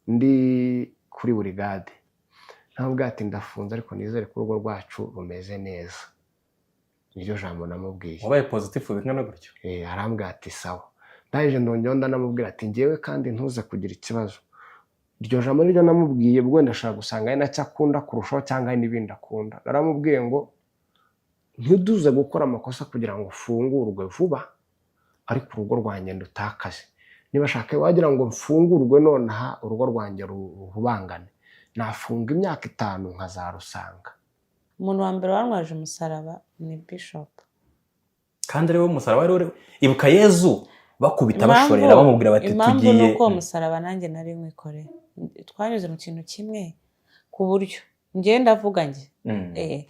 Ndi kuri burigade, ntabwo ati ndafunze, ariko nizere ko urugo rwacu rumeze neza. Niryo jambo namubwiye. Wabaye positive bingana gutyo? Arambwira ati sawa. Ndangije ndongeraho ndanamubwira ati ngewe kandi ntuze kugira ikibazo. Iryo jambo niryo namubwiye. Ubwo ndashaka gusanga ari nacyo akunda kurushaho cyangwa hari n'ibindi akunda. Naramubwiye ngo ntiduze gukora amakosa kugira ngo ufungurwe vuba, ariko urugo rwanjye ndutakaze. Niba ashaka wagira ngo mfungurwe nonaha, urugo rwanjye ruhubangane, nafunga imyaka 5 nkazarusanga. Umuntu wa mbere wantwaje umusaraba ni Bishop. Kandi ari we musaraba wari ibuka Yezu bakubita, bashorera, bamubwira bati Impamvu tugiye. ni uko uwo musaraba nanjye nari nkwikoreye. Twanyuze mu kintu kimwe, ku buryo njye ndavuga njye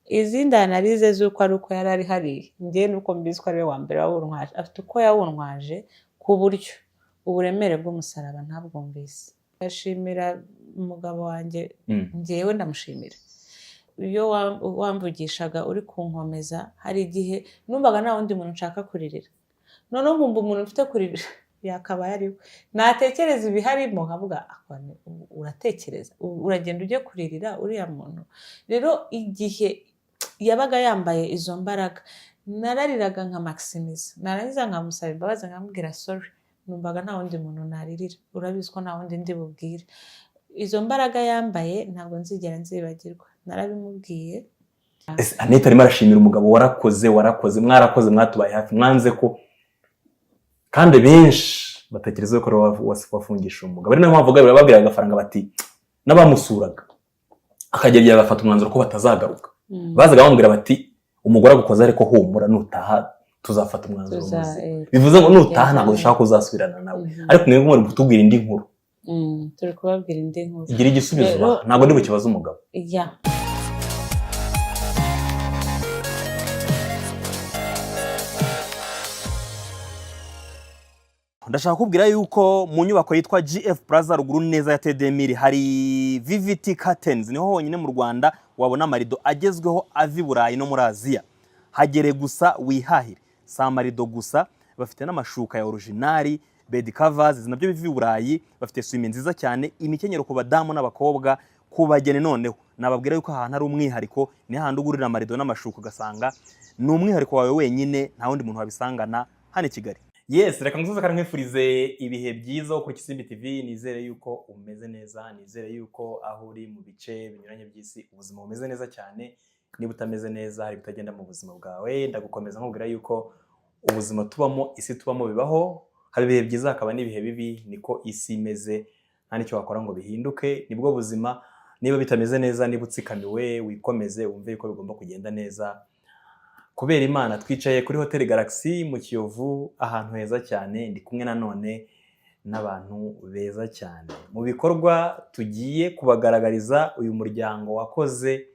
izindi analyse z'uko ari uko yari ari hariya, njye nuko mbizi ko ari we wa mbere wawuntwaje. Afite uko yawuntwaje ku buryo uburemere bw'umusaraba ntabwumvise. Ndashimira umugabo wanjye. Njyewe ndamushimira. Iyo wamvugishaga uri kunkomeza, hari igihe numvaga nta wundi muntu nshaka kuririra, noneho nkumva umuntu mfite kuririra yakabaye ari we. Natekereza ibiharimo nkavuga: "Akwane, uratekereza uragenda ujye kuririra uriya muntu?" Rero igihe yabaga yambaye izo mbaraga, narariraga nka maximiza, narangiza nkamusaba imbabazi, nkamubwira sorry. Numvaga nta wundi muntu naririra. Urabizi ko nta wundi ndi bubwire. Izo mbaraga yambaye ntabwo nzigera nzibagirwa, narabimubwiye. Ese Anita arimo arashimira umugabo. Warakoze, warakoze, mwarakoze, mwatubaye hafi, mwanze ko kandi benshi batekereza ko ari wowe wafungisha umugabo. Ari nayo mpamvu babwiraga Agafaranga bati n'abamusuraga akagera igihe agafata umwanzuro ko batazagaruka. Bazaga bamubwira bati umugore agukoze, ariko humura, nutaha tuzafata umwanzuro muzima. Bivuze ngo nutaha ntabwo dushaka kuzasubirana nawe. Ariko mwebwe muri kutubwira indi nkuru. Turi kubabwira indi nkuru. Igira igisubizo. Ntabwo ndi bukibaze umugabo. Ya. Ndashaka kubwira yuko mu nyubako yitwa GF Plaza, ruguru neza ya Tedemiri, hari VVT Curtains. Niho honyine mu Rwanda wabona amarido agezweho ava i Burayi no muri Aziya. Hagere gusa wihahire. Si amarido gusa, bafite n'amashuka ya original, bed covers nabyo biva i Burayi, bafite swime nziza cyane, imikenyero ku badamu n'abakobwa, ku bageni. Noneho nababwira yuko ahantu hari umwihariko ni hahandi ugurira amarido n'amashuka, ugasanga ni umwihariko wawe wenyine, nta wundi muntu wabisangana hano i Kigali. Yes, reka ngusoze kandi nkwifurize ibihe byiza kuri Kisimbi TV. Nizere yuko umeze neza, nizere yuko aho uri mu bice binyuranye by'isi ubuzima bumeze neza cyane. Niba utameze neza, hari ibitagenda mu buzima bwawe, ndagukomeza nkubwira yuko ubuzima tubamo, isi tubamo, bibaho. Hari ibihe byiza, hakaba n'ibihe bibi, niko isi imeze, nta n'icyo wakora ngo bihinduke, nibwo buzima. Niba bitameze neza, niba utsikamiwe, wikomeze, wumve yuko bigomba kugenda neza kubera Imana. Twicaye kuri Hoteli Galaxy mu Kiyovu, ahantu heza cyane. Ndi kumwe nanone n'abantu beza cyane mu bikorwa tugiye kubagaragariza uyu muryango wakoze,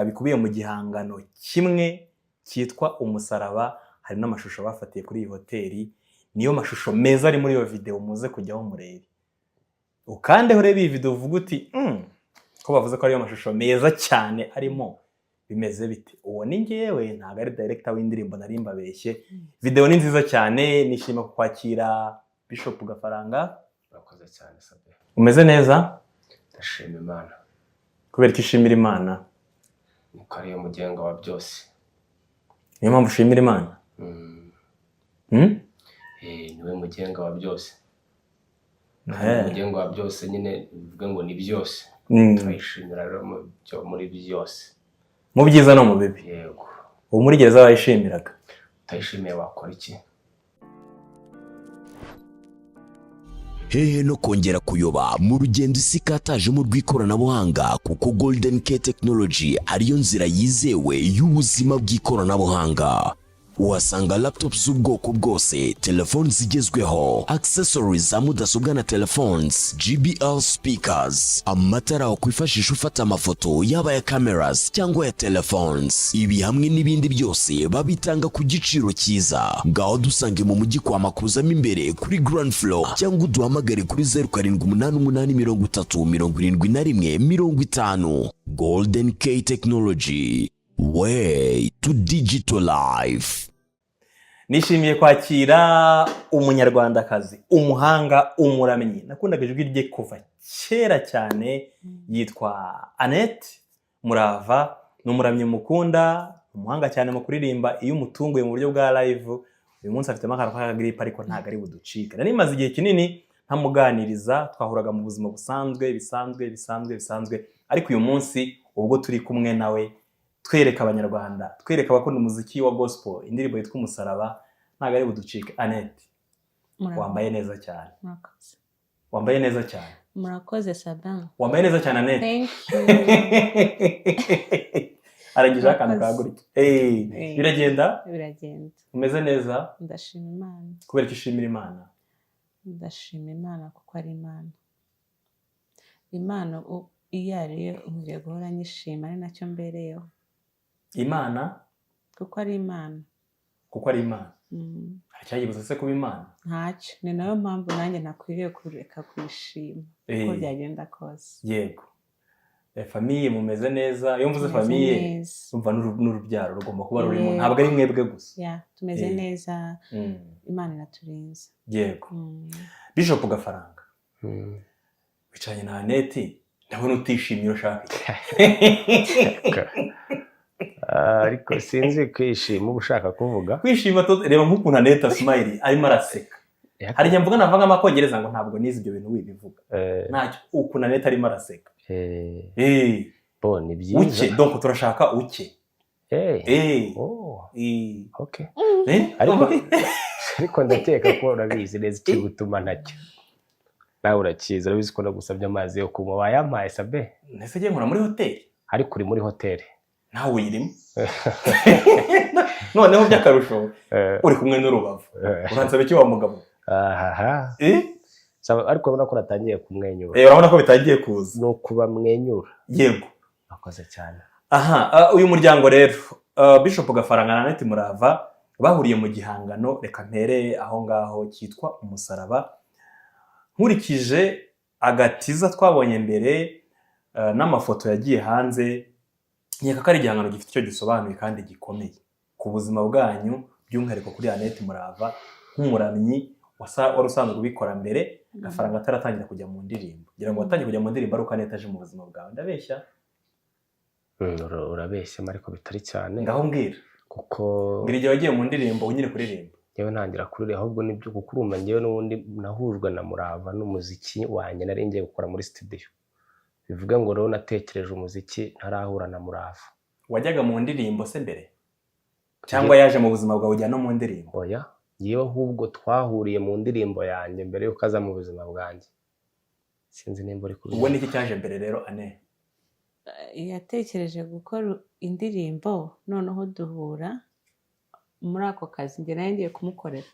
bikubiye mu gihangano kimwe cyitwa Umusaraba. Hari n'amashusho bafatiye kuri iyi hoteli, niyo mashusho meza ari muri iyo video. Muze kujyaho murebe, ukandeho urebe iyi video, uvuge uti ko bavuze ko ariyo mashusho meza cyane arimo, bimeze bite?" Uwo ni njyewe, ntabwo ari director w'indirimbo, nari mbabeshye. Video ni nziza cyane. Nishima kukwakira, Bishop Gafaranga. Urakoze cyane, Sabe. Umeze neza? Ndashima Imana. Kubera ko ishimira Imana? Niko ariyo mugenga wa byose. Niyo mpamvu ushimira Imana? Mm. Hmm? Niwe mugenga wa byose. Umugenga wa byose nyine bivuge ngo ni byose. Turayishimira rero muri byose. Mu byiza no mu bibi. Yego. Ubu muri gereza wayishimiraga? Utayishimiye wakora iki? Hehe no kongera kuyoba mu rugendo isi ikatajemo rw'ikoranabuhanga, kuko Golden K Technology ariyo nzira yizewe y'ubuzima bw'ikoranabuhanga. Uhasanga laptop z'ubwoko bwose, telefoni zigezweho, accessories za mudasobwa na telephones, JBL speakers, amatara wakwifashisha ufata amafoto, yaba aya cameras cyangwa ya telephones. Ibi hamwe n'ibindi byose babitanga ku giciro cyiza. Ngaho dusange mu mujyi kwa Makuzamo imbere kuri ground floor, cyangwa uduhamagare kuri 0788307150. Golden K Technology, way to digital life. Nishimiye kwakira umunyarwandakazi, umuhanga, umuramyi. Nakundaga ijwi rye kuva kera cyane, yitwa Annette Murava. Ni umuramyi mukunda, umuhanga cyane mu kuririmba. Iyo umutunguye mu buryo bwa live, uyu munsi afitemo akantu k'akagiripe ariko ntabwo ari buducike. Nari maze igihe kinini ntamuganiriza, twahuraga mu buzima busanzwe bisanzwe bisanzwe bisanzwe, ariko uyu munsi ubwo turi kumwe nawe twereka Abanyarwanda, twereka abakunda umuziki wa gospel indirimbo yitwa Umusaraba, ntabwo ari buducike. Annette, wambaye neza cyane. Murakoze. Wambaye neza cyane. Murakoze, Sabin. Wambaye neza cyane, Annette. Thank you. Arangijeho akantu ka Murakoze. gutya. Biragenda? Biragenda. Umeze neza? Ndashima Imana. Kubera ko ushimira Imana? Ndashima Imana kuko ari Imana. Imana iyo ariyo nkwiriye guhora nyishima, ari nacyo mbereyeho. Imana? Kuko ari Imana. Kuko ari Imana. Mm. Hari icyayibuza se kuba Imana? Ntacyo. Ni nayo mpamvu nanjye ntakwiriye kureka kuyishima uko byagenda kose. Yego. Famille mumeze neza? Iyo mvuze Tumeze famille, neza. umva n'urubyaro rugomba kuba rurimo. Yego. Ntabwo ari mwebwe gusa. Yeah, tumeze neza. Imana iraturinze. Bishop Gafaranga, wicaranye na Annette, ndabona utishimiye, ushaka iki? Ariko sinzi kwishima uba ushaka kuvuga. Kwishima, reba nk'ukuntu Annette asmile, arimo araseka. Hari igihe mvuga navangamo akongereza ngo ntabwo nize ibyo bintu wibivuga. Ntacyo, ukuntu Annette arimo araseka. Bo ni byiza. Uke, donc turashaka uke. Oh, okay. Ariko ndakeka ko urabizi neza ikigutuma ntacyo. Nawe urakizi, urabizi ko nagusabye amazi yo kunywa wayampaye, Sabe. Ese ngiye nkora muri hoteli? Ariko uri muri hoteli. Nawe uyirimo noneho by'akarusho, uri kumwe n'urubavu. Uransaba iki wa mugabo? Ahaha. Saba, ariko urabona ko natangiye kumwenyura. Urabona ko bitangiye kuza. Ni ukuba mwenyura. Yego. Urakoze cyane. Aha, uyu muryango rero, Bishop Gafaranga na Annette Murava bahuriye mu gihangano, reka mpere aho ngaho, cyitwa Umusaraba. Nkurikije agatiza twabonye mbere n'amafoto yagiye hanze, nkeka ko ari igihangano gifite icyo gisobanuye kandi gikomeye ku buzima bwanyu, by'umwihariko kuri Annette Murava nk'umuramyi wari usanzwe ubikora mbere Gafaranga ataratangira kujya mu ndirimbo. Ngira ngo watangiye kujya mu ndirimbo ari uko Annette aje mu buzima bwawe, ndabeshya? Urabeshya ariko bitari cyane. Ngaho mbwira. Kuko Mbwira igihe wagiye mu ndirimbo nyine kuririmba. Njyewe ntangira kuririmba, ahubwo nibyo, kuko urumva njyewe n'ubundi nahujwe na Murava n'umuziki wanjye nari ngiye gukora muri studio. Bivuga ngo rero natekereje umuziki ntarahura na Murava. Wajyaga mu ndirimbo se mbere, cyangwa yaje mu buzima bwawe ujya no mu ndirimbo? Oya, yewe, ahubwo twahuriye mu ndirimbo yanjye mbere y'uko aza mu buzima bwanjye. Sinzi nimba uri Ubwo kubyumva. niki cyaje mbere rero, Ane? Yatekereje gukora indirimbo, noneho duhura muri ako kazi njye nari ngiye kumukorera.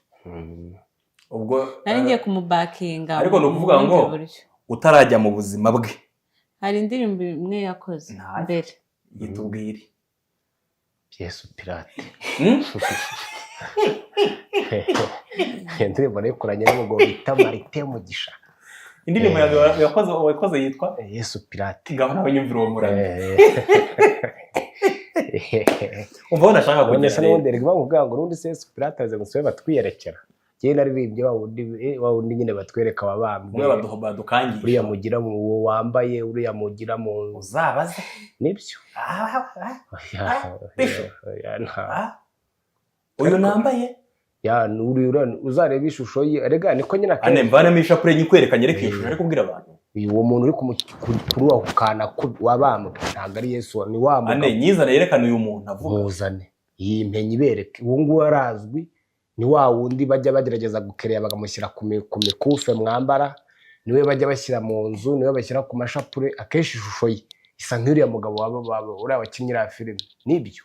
Ubwo Nari ngiye kumubakinga Ariko ni mu ukuvuga bundi ngo buryo. utarajya mu buzima bwe. Hari indirimbo imwe yakoze Ntayo. mbere. Yitubwire. Yesu Pirate. Iyo ndirimbo nayikoranye n'umugabo bita Marite Mugisha. Indirimbo yawe wakoze yitwa? Yesu Pirate. Ngaho nawe nyumvira uwo muramyi. Umva aho nashaka None kugera se rero. n'ubundi reka bavuga ngo n'ubundi se Yesu Pirate aze ngo batwiyerekera. Njyewe naririmbye wa wundi nyine batwereka wabambwe. Umwe badukangisha. Uriya mugira mu uwo wambaye, uriya mugira mu Uzabaze. Nibyo. Ah, Bishop. Oya, ah. Uyu nambaye. Ya, uzareba ishusho ye, erega niko nyine Ane, akenshi mvanemo ishapure nyikwereka, nyereke iyo shusho ari kubwira abantu. Uwo muntu uri kuri ako kana wabambwe ntabwo ari Yesu, ni wa mugabo. Ane, nyizane yerekane uyu muntu avuga. Muzane iyi mpenyi ibereke. Uwo nguwo arazwi, ni wa wundi bajya bagerageza gukereya bakamushyira ku mikufe mwambara, niwe bajya bashyira mu nzu, niwe bashyira ku mashapure. Akenshi ishusho ye isa nk'uriya mugabo waba uriya wakinnye iriya filime, nibyo.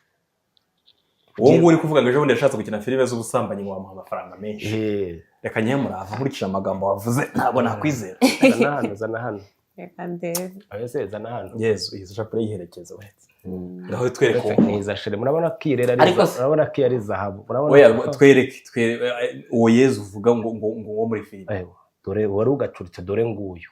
Uwo nguwo uri kuvuga ngo ejo bundi yashatse gukina filime z'ubusambanyi ngo wamuha amafaranga menshi. Reka nyewe Murava, nkurikije amagambo wavuze ntabwo nakwizera. Zana hano, zana hano. Reka ndebe. Oya se, zana hano. Yezu, iyi shapure yiherekeza uretse ngaho twereke uwo Uretse muntu. niza shere, murabona ko iyi rero ari Ariko se- murabona ko iyi ari zahabu, murabona Oya, twereke uwo Yezu uvuga ngo wo muri filime. Ewa, dore wari ugacuritse, dore nguyu,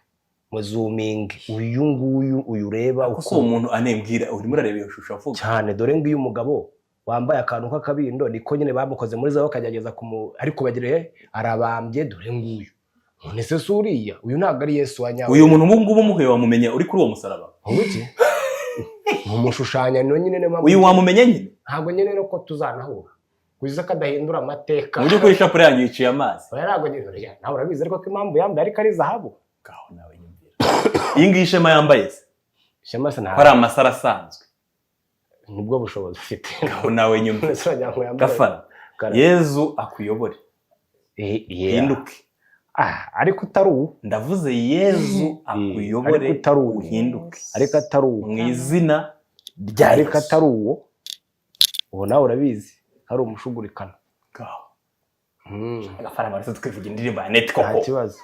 muzuminge uyu nguyu, uyu ureba. Ko si uwo muntu, anembwira, urimo urareba iyo shusho avuga? Cyane, dore nguyu mugabo. Wambaye akantu k'akabindo, niko nyine bamukoze muri zahabu, bakagerageza kumu, ariko bagira arabambye, dore nguyu. None se si uriya? Uyu ntabwo ari Yesu wa nyawe. Uyu muntu ubu ngubu umuhuye wamumenya uri kuri uwo musaraba? Ubuki mumushushanya nyine, niyo mpamvu. Uyu wamumenya nyine? Ntabwo nyine rero ko tuzanahura, wize ko adahindura amateka. Mu by'ukuri ishapure yanyu yiciye amazi. Oya, ntabwo nyine, oya, nawe urabizi ariko ko impamvu yambaye ariko ari zahabu. Ngaho nawe nyumvira, iyi ngiyi Ishema yambaye se? Ishema se? Ko ari Ntabwo amasaro asanzwe. Nibwo bushobozi ufite. Ngaho nawe nyumvira. Ese wagira ngo yambaye Gafara. Yezu akuyobore. Uhinduke. Ah, ariko utari uwo. Ndavuze Yezu akuyobore. Ariko utari uwo. Uhinduke. Ariko atari uwo. Mu izina rya Ariko Yesu. atari uwo, uwo nawe urabizi ari umushugurikano. Ngaho. Agafaranga wese twivuga indirimbo ya Neti Nta koko. kibazo.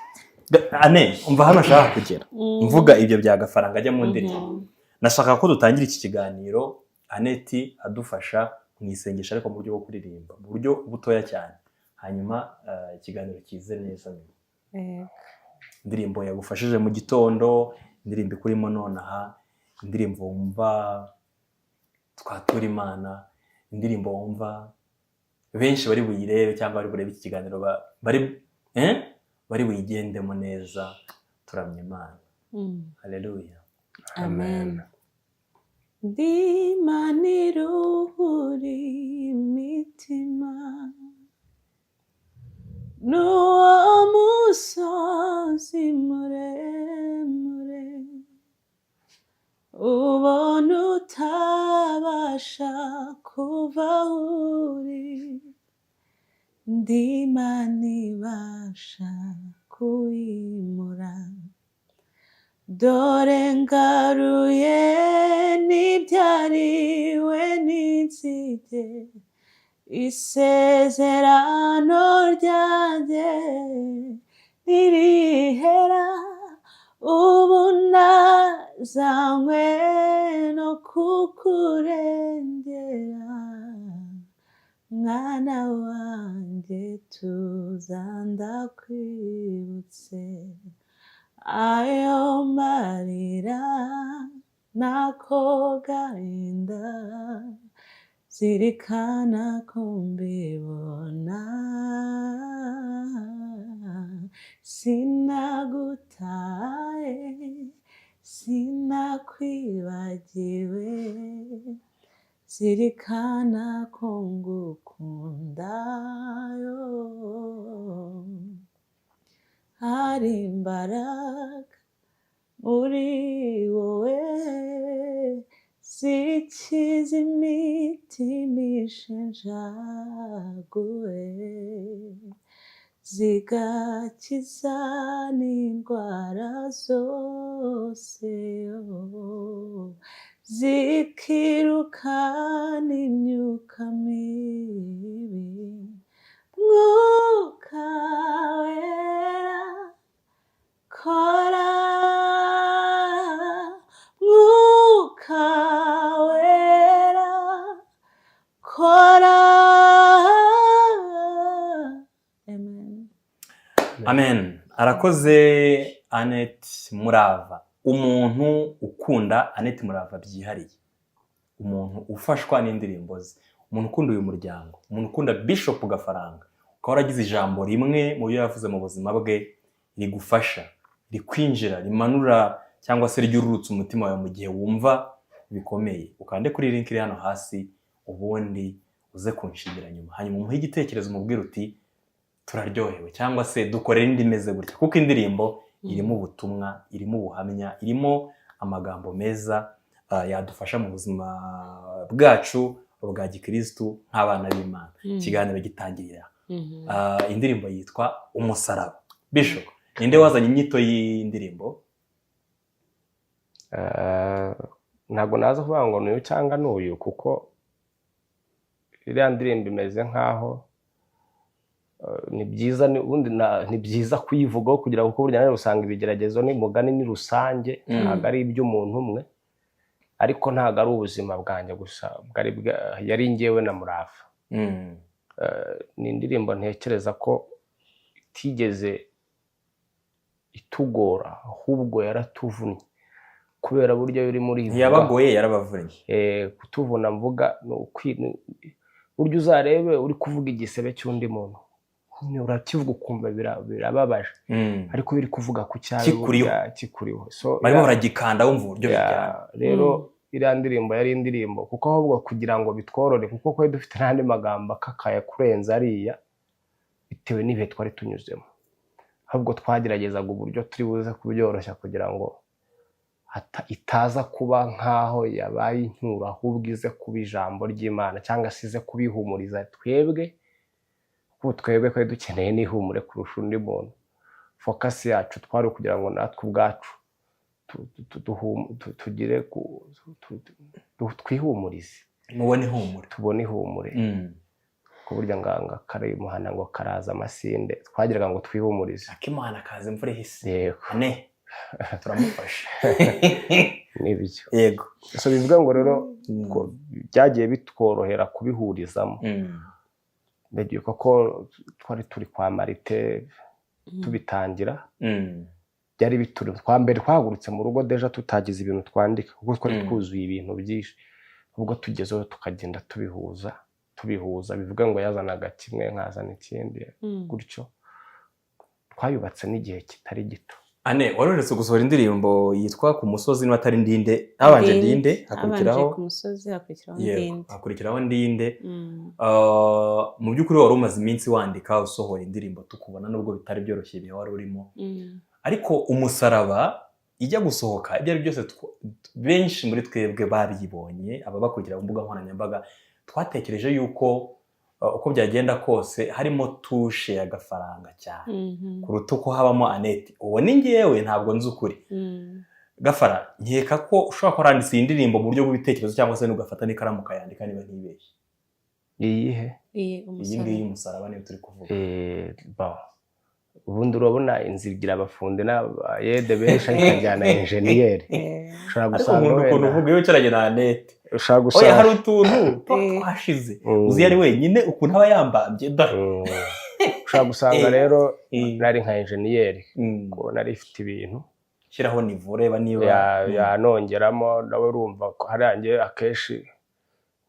Ane, umva hano ashaka kugera mvuga ibyo bya Gafaranga ajya mu ndirimbo. Nashaka ko dutangira iki kiganiro Aneti adufasha mu isengesho, ariko mu buryo bwo kuririmba, mu buryo butoya cyane, hanyuma ikiganiro kize neza nyuma. Indirimbo yagufashije mu gitondo, indirimbo ikurimo nonaha, indirimbo wumva twatura Imana, indirimbo wumva benshi bari buyirebe cyangwa bari burebe iki kiganiro bari buyigendemo neza, turamya Imana. Haleluya. Amen. Ndima niruhuri imitima n'uwo musozi muremure ubona utabasha kuva aho uri, ndima nibasha kuwimura. Dore ngaruye n'ibyariwe n'inzige, isezerano ryanjye ntirihera. Ubu nazanywe no kukurengera, mwana wanjye, tuza ndakwibutse ayo marira n'ako gahinda. Zirikana ko mbibona, sinagutaye, sinakwibagiwe. Zirikana ko ngukunda yo. Hari imbaraga muri wowe zikiza imitima ishenjaguwe, zigakiza n'indwara zose, oh, zikirukana imyuka mibi. Mwuka Wera kora, Mwuka Wera kora. Amen. Amen. Arakoze Anet Murava. Umuntu ukunda Anet Murava byihariye, umuntu ufashwa n'indirimbo ze, umuntu ukunda uyu muryango, umuntu ukunda Bishop Gafaranga, ukaba waragize ijambo rimwe mu byo yavuze mu buzima bwe rigufasha, rikwinjira, rimanura cyangwa se ryururutsa umutima wawe mu gihe wumva bikomeye, ukande kuri link iri hano hasi, ubundi uze kunshimira nyuma. Hanyuma umuhe igitekerezo, umubwire uti turaryohewe, cyangwa se dukorere indi imeze gutya, kuko indirimbo irimo ubutumwa, irimo ubuhamya, irimo amagambo meza yadufasha mu buzima bwacu bwa gikirisitu nk'abana b'Imana. Ikiganiro gitangirira indirimbo yitwa Umusaraba. Bishop, ninde wazanye inyito y'indirimbo? Ntabwo naza kuvuga ngo n'uyu cyangwa n'uyu, kuko iriya ndirimbo imeze nkaho ni byiza ubundi ni byiza kuyivugaho kugira ngo, kuko burya nawe usanga ibigeragezo ni mugani, ni rusange, ntabwo ari iby'umuntu umwe. Ariko ntabwo ari ubuzima bwanjye gusa bwari yari njyewe na Murava. Ni indirimbo ntekereza ko itigeze itugora, ahubwo yaratuvunnye, kubera buryo uri muri Ntiyabagoye, yarabavunnye. Kutuvuna mvuga ni Burya uzarebe uri kuvuga igisebe cy'undi muntu, nyine urakivuga ukumva birababaje, ariko iyo uri kuvuga ku cyawe, Kikuriho. burya kikuriho. So Barimo baragikanda, wumva uburyo bijyana. Rero iriya ndirimbo yari indirimbo, kuko ahubwo kugira ngo bitworore, kuko twari dufite n'andi magambo akakaye kurenza ariya bitewe n'ibihe twari tunyuzemo, ahubwo twageragezaga uburyo turi buze kubyoroshya kugira ngo itaza kuba nk'aho yabaye incyuro, ahubwo ize kuba ijambo ry'Imana cyangwa se ize kubihumuriza twebwe, kuko twebwe twari dukeneye n'ihumure kurusha undi muntu. Focus yacu twari ukugira ngo natwe ubwacu tugire twihumurize. Mubone ihumure. Tubone ihumure, ku buryo nganga kare muhana ngo karaza amasinde, twagiraga ngo twihumurize. Akimana kaza imvura ihise. Yego. Ane turamufasha. Nibyo. So bivuga ngo rero ko byagiye bitworohera kubihurizamo. Ndagiye ko twari turi kwa Marite tubitangira, byari bituri twa mbere twahagurutse mu rugo déjà tutagize ibintu twandika, kuko twari twuzuye ibintu byinshi. Ubwo tugezeho tukagenda tubihuza tubihuza, bivuga ngo yazanaga kimwe nkazana ikindi, gutyo twayubatse n'igihe kitari gito. Ane, wari uherutse gusohora indirimbo yitwa "Ku musozi", niba atari "Ndinde", habanje "Ndinde", hakurikiraho Habanje "Ku musozi", hakurikiraho "Ndinde". Hakurikiraho "Ndinde". Mu by'ukuri wari umaze iminsi wandika, usohora indirimbo tukubona, nubwo bitari byoroshye ibihe wari urimo, ariko "Umusaraba" ijya gusohoka, ibyo ari byo byose benshi muri twebwe babibonye, ababakurikira ku mbuga nkoranyambaga, twatekereje yuko uko byagenda kose harimo touche y'agafaranga cyane kuruta uko habamo Aneti. Uwo ni ngewe, ntabwo nzi ukuri. Gafara, nkeka ko ushobora kuba waranditse iyi ndirimbo mu buryo bw'ibitekerezo, cyangwa se n'ugafata n'ikaramu ukayandika, niba ntibeshye. Iyihe? Iyi Iyi "Umusaraba". ngiyi "Umusaraba" niyo turi kuvuga. Bon. Ubundi urabona inzira igira abafundi n'abayede benshi, ariko ikajyana enjeniyeri. Ushobora Ariko gusanga umuntu ukuntu wenda uvuga iyo wicaranye na Anete, ushobora oya, gusanga hari utuntu tuba twashize. Uzi iyo ari wenyine ukuntu aba yambambye da. Ushobora gusanga rero nari nka enjeniyeri, kuko nari ifite ibintu. Shyiraho niveau, ureba niba Yanongeramo nawe, urumva ko hariya njye akenshi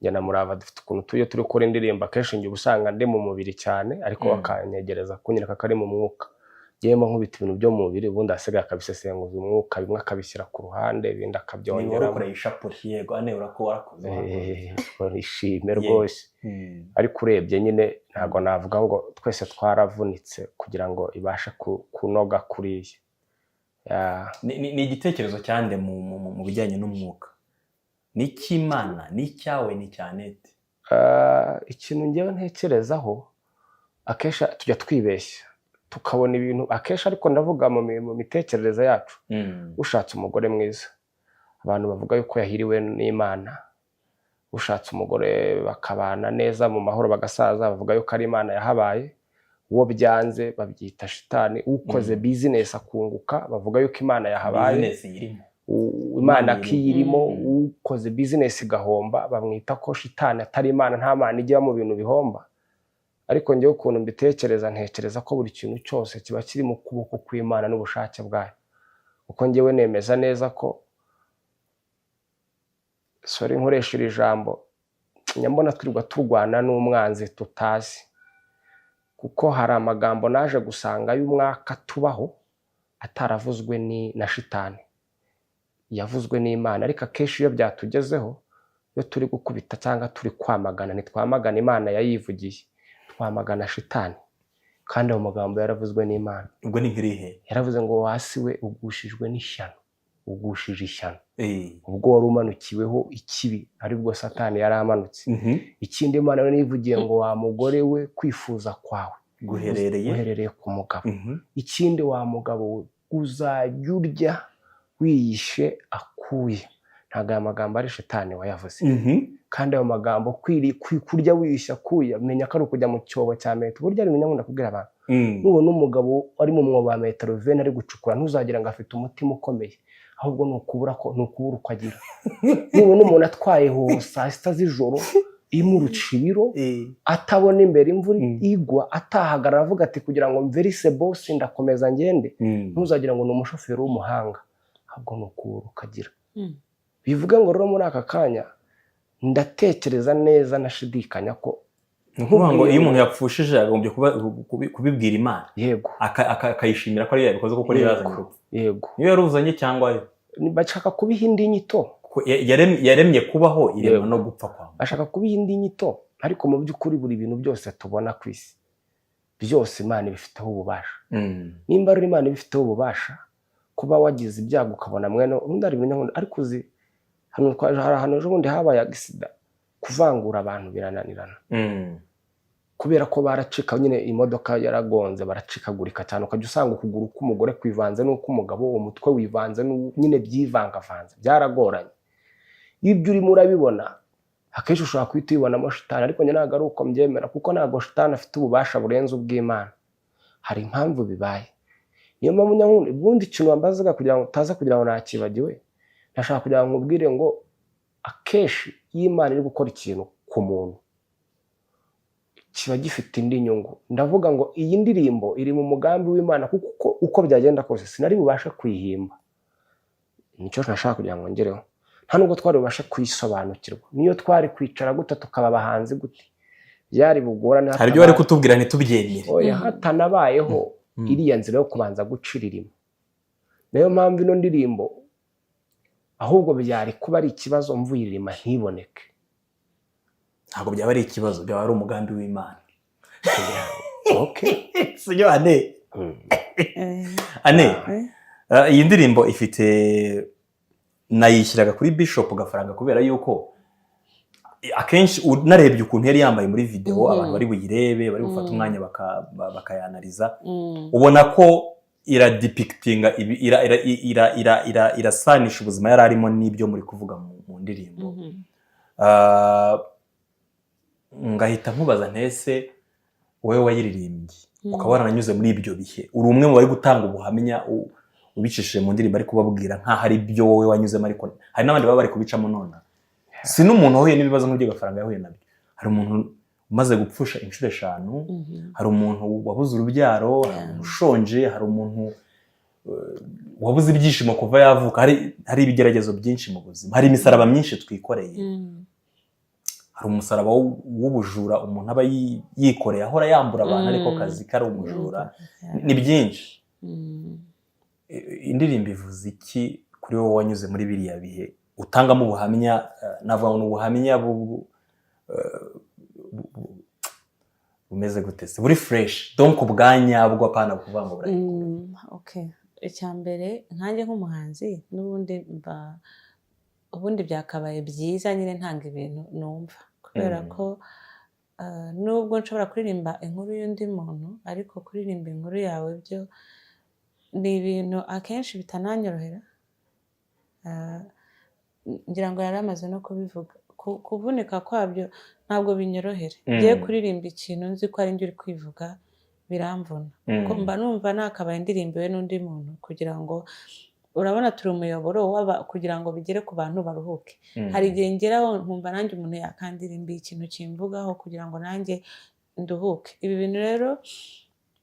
njye na Murava dufite ukuntu tujya turi gukora indirimbo, akenshi njye uba usanga ndi mu mubiri cyane, ariko bakanyegereza kunyereka ko ari mu mwuka. Njyewe nkubita ibintu byo mu mubiri, ubundi ahasigaye akabisesenguza umwuka, bimwe akabishyira ku ruhande, ibindi Ni wari akabyongeramo. ukoreye ishapure. Yego Ane, urako warakoze, warakoze. Ishime rwose. Ariko urebye nyine ntabwo navuga ngo twese twaravunitse kugira ngo ibashe kunoga kuriya. Ni igitekerezo cyande mu bijyanye n'umwuka? Ni icy'Imana, ni icyawe, ni icya Anete? Ikintu ngewe ntekerezaho, akenshi tujya twibeshya tukabona ibintu akenshi, ariko ndavuga mu mitekerereze yacu. Ushatse umugore mwiza, abantu bavuga yuko yahiriwe n'Imana. Ushatse umugore bakabana neza mu mahoro bagasaza, bavuga yuko ari Imana yahabaye. Uwo byanze babyita shitani. Ukoze bizinesi akunguka, bavuga yuko Imana yahabaye. Bizinesi irimo. Imana Imana akiyirimo. irimo. Ukoze bizinesi igahomba, bamwita ko shitani atari Imana, nta Mana ijya mu bintu bihomba. Ariko njyewe ukuntu mbitekereza, ntekereza ko buri kintu cyose kiba kiri mu kuboko kw'Imana n'ubushake bwayo, kuko njyewe nemeza neza ko, sorry nkoresha iri jambo, nyambona twirirwa turwana n'umwanzi tutazi, kuko hari amagambo naje gusanga y'umwaka tubaho ataravuzwe ni na shitani, yavuzwe n'Imana. Ariko akenshi iyo byatugezeho, iyo turi gukubita cyangwa turi kwamagana, ntitwamagana Imana yayivugiye, twamagana shitani, kandi ayo magambo yaravuzwe n'Imana. Ubwo ni nk'irihe? Yaravuze ngo: "Wasi we, ugushijwe n'ishyano, ugushije ishyano." Ubwo wari umanukiweho ikibi, aribwo Satani yari amanutse. Ikindi, Imana yo nivugiye ngo: "Wa mugore we, kwifuza kwawe guherereye guherereye ku mugabo." Ikindi, "Wa mugabo we, uzajya urya wiyishe akuya." Ntabwo aya magambo ari shitani wayavuze. Kandi ayo magambo kurya wiyishe akuya, menya ko ari ukujya mu cyobo cya metero. Burya ari nkunda kubwira abantu, nubona umugabo ari mu mwobo wa metero 20 ari gucukura, ntuzagira ngo afite umutima ukomeye, ahubwo ni ukubura ko ni ukubura uko agira. Nubona umuntu atwaye hoho saa 6 z'ijoro imurusha ibiro, atabona imbere, imvura igwa, atahagarara, avuga ati: "Kugira ngo mverise bosi ndakomeza ngende," ntuzagira ngo ni umushoferi w'umuhanga, ahubwo ni ukubura ukagira. Bivuga ngo rero muri aka kanya ndatekereza neza nashidikanya ko Ni ukuvuga ngo iyo umuntu yapfushije agombye kubibwira Imana, akayishimira ko ariyo yabikoze, kuko ariyo yazanye urupfu. Niyo yaruzanye cyangwa yo. Bashaka kubiha indi nyito. Kuko yaremye kubaho, irema no gupfa kwa muntu. Bashaka kubiha indi nyito, ariko mu by'ukuri buri bintu byose tubona ku isi byose Imana ibifiteho ububasha. Nimba ari Imana ibifiteho ububasha, kuba wagize ibyago ukabona mwene ubundi hari ibintu nkunda, ariko uzi hano hari ahantu ejo bundi habaye accident, kuvangura abantu birananirana, kubera ko baracika nyine, imodoka yaragonze baracikagurika cyane, ukajya usanga ukuguru k'umugore kwivanze n'uk'umugabo, umutwe wivanze nyine byivangavanze, byaragoranye. Iyo ibyo urimo urabibona, akenshi ushobora guhita ubibonamo shitani, ariko njye ntabwo ari uko mbyemera, kuko ntabwo shitani afite ububasha burenze ubw'Imana. Hari impamvu bibaye. Niyo mpamvu nyankunda ubundi ikintu wambazaga, kugira ngo utaza kugira ngo nakibagiwe, ndashaka kugira ngo nkubwire ngo akenshi iyo Imana iri gukora ikintu ku muntu kiba gifite indi nyungu. Ndavuga ngo iyi ndirimbo iri mu mugambi w'Imana, kuko uko byagenda kose sinari bubashe kuyihimba. Nicyo nashaka kugira ngo ngereho. Nta nubwo twari bubashe kuyisobanukirwa, niyo twari kwicara gute, tukaba abahanzi gute, byari bugorane. Hari ibyo bari kutubwira ntitubyemere. Oya, hatanabayeho iriya nzira yo kubanza guca iririmo. Niyo mpamvu ino ndirimbo ahubwo byari kuba ari ikibazo mvuye iririma ntiboneke. Ntabwo byaba ari ikibazo, byaba ari umugambi w'Imana. Okay. Sibyo, Ane? Ane, iyi ndirimbo ifite, nayishyiraga kuri Bishop Gafaranga kubera yuko akenshi unarebye ukuntu yari yambaye muri video, abantu bari buyirebe, bari bufate umwanya bakayanariza, ubona ko iradepictinga ira ira ira ira ira irasanisha ubuzima yari arimo n'ibyo muri kuvuga mu ndirimbo. Ah, ngahita nkubaza ntese wowe wayiririmbye, ukaba warananyuze muri ibyo bihe, uri umwe mu bari gutanga ubuhamya ubicishije mu ndirimbo, ari kubabwira nk'aho ari byo wowe wanyuzemo, ariko hari n'abandi baba bari kubicamo nonaha. Si n'umuntu wahuye n'ibibazo nk'ibyo Gafaranga yahuye nabyo. Hari umuntu umaze gupfusha inshuro eshanu, hari umuntu wabuze urubyaro, hari umuntu ushonje, hari umuntu wabuze ibyishimo kuva yavuka. Hari ibigeragezo byinshi mu buzima, hari imisaraba myinshi twikoreye. Hari umusaraba w'ubujura umuntu aba yikoreye, ahora yambura abantu, ariko kazi kari umujura. Ni byinshi. Indirimbo ivuze iki kuri wowe wanyuze muri biriya bihe utangamo ubuhamya? Navuga ngo ni ubuhamya bumeze gute se, buri fresh, donc bwa nyabwo, apana kuvuga ngo burayi. Okay. Icya mbere, nkanjye nk'umuhanzi, n'ubundi mba ubundi byakabaye byiza nyine ntanga ibintu numva, kubera ko nubwo nshobora kuririmba inkuru y'undi muntu, ariko kuririmba inkuru yawe byo ni ibintu akenshi bitananyorohera. Ngira ngo yari amaze no kubivuga. Kuvunika kwabyo ntabwo binyorohera. Ngiye kuririmba ikintu nzi ko ari njye uri kwivuga, biramvuna, kuko mba numva nakabaye ndirimbiwe n'undi muntu, kugira ngo, urabona turi umuyoboro kugira ngo bigere ku bantu baruhuke. Hari igihe ngeraho nkumva nanjye umuntu yakandirimbiye ikintu kimvugaho kugira ngo nanjye nduhuke. Ibi bintu rero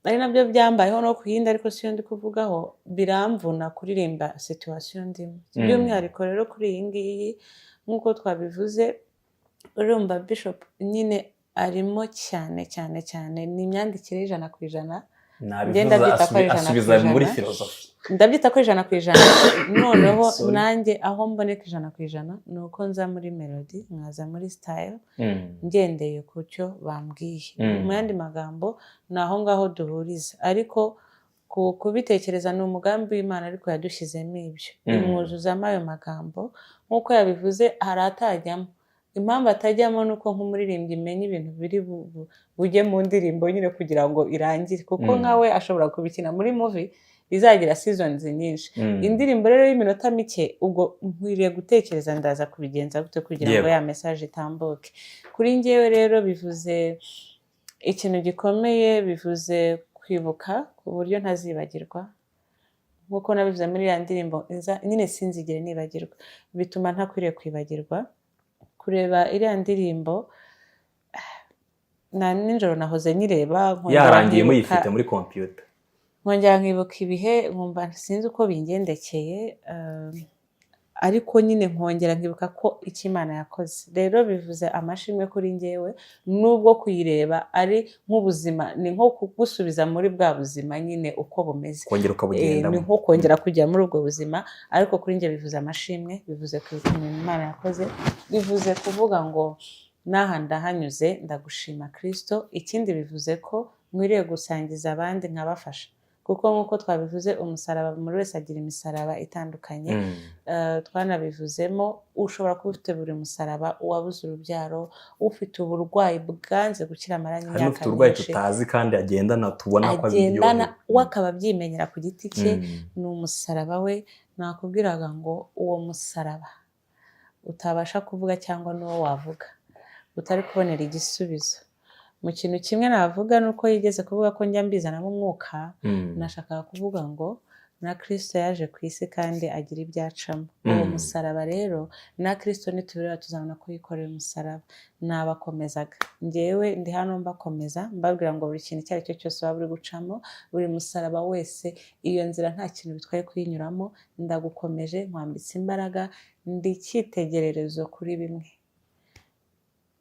ari nabyo byambayeho no ku yindi, ariko siyo ndi kuvugaho. Biramvuna kuririmba situation ndimo. By'umwihariko rero kuri iyi ngiyi, nk'uko twabivuze, urumva Bishop nyine arimo cyane cyane cyane, ni imyandikire y'100%. Nabivuze. Ngenda ndabyita ko ari 100% Asubiza muri filozofi. Ndabyita ko 100%. Noneho Sorry. nanjye aho mboneka 100% ni uko nza muri melody, nkaza muri style, ngendeye ku cyo bambwiye. Mu yandi magambo, ni aho ngaho duhuriza, ariko kubitekereza ni umugambi w'Imana, ariko yadushyizemo ibyo, imwuzuzamo ayo magambo nk'uko yabivuze. Hari atajyamo. Impamvu atajyamo ni uko nk'umuririmbyi imenya ibintu biri bujye mu ndirimbo nyine kugira ngo irangire, kuko nkawe ashobora kubikina muri movie izagira seasons nyinshi. Indirimbo rero y'iminota mike, ubwo nkwiriye gutekereza ndaza kubigenza gute kugira ngo ya message itambuke. Kuri njyewe rero bivuze ikintu gikomeye, bivuze kwibuka ku buryo ntazibagirwa, nk'uko nabivuze muri ya ndirimbo nyine sinzigere nibagirwa. Bituma ntakwiriye kwibagirwa kureba iriya ndirimbo. Na nijoro nahoze nyireba, nkongera Yarangiye nkibuka muyifite muri computer. Nkongera nkibuka ibihe, nkumva sinzi uko bingendekeye. Ariko nyine nkongera nkibuka ko icyo Imana yakoze rero bivuze amashimwe kuri njyewe, nubwo kuyireba ari nk'ubuzima, ni nko kugusubiza muri bwa buzima nyine uko bumeze. Kongera ukabugendamo. Ni nko kongera kujya muri ubwo buzima, ariko kuri njye bivuze amashimwe, bivuze kwibuka imirimo Imana yakoze, bivuze kuvuga ngo n'aha ndahanyuze, ndagushima Kristo. Ikindi, bivuze ko nkwiriye gusangiza abandi nkabafasha, kuko nk'uko twabivuze, umusaraba, buri wese agira imisaraba itandukanye. Twanabivuzemo, ushobora kuba ufite buri musaraba: uwabuze urubyaro, ufite uburwayi bwanze gukira amaranye Hari imyaka n'ufite uburwayi myinshi tutazi kandi agendana, tubona ko agendana, abiryohewe. We akaba abyimenyera ku giti cye. Ni umusaraba we. Nakubwiraga ngo uwo musaraba utabasha kuvuga cyangwa n'uwo wavuga utari kubonera igisubizo mu kintu kimwe navuga, ni uko yigeze kuvuga ko njya mbizanamo umwuka. Nashakaga kuvuga ngo na Kristo yaje ku isi kandi agira ibyo acamo. Uwo musaraba rero, na Kristo nitubireba tuzabona ko yikoreye umusaraba. Nabakomezaga, ngewe ndi hano mbakomeza, mbabwira ngo buri kintu icyo ari cyo cyose waba uri gucamo, buri musaraba wese, iyo nzira nta kintu bitwaye kuyinyuramo. Ndagukomeje, nkwambitse imbaraga, ndi icyitegererezo kuri bimwe.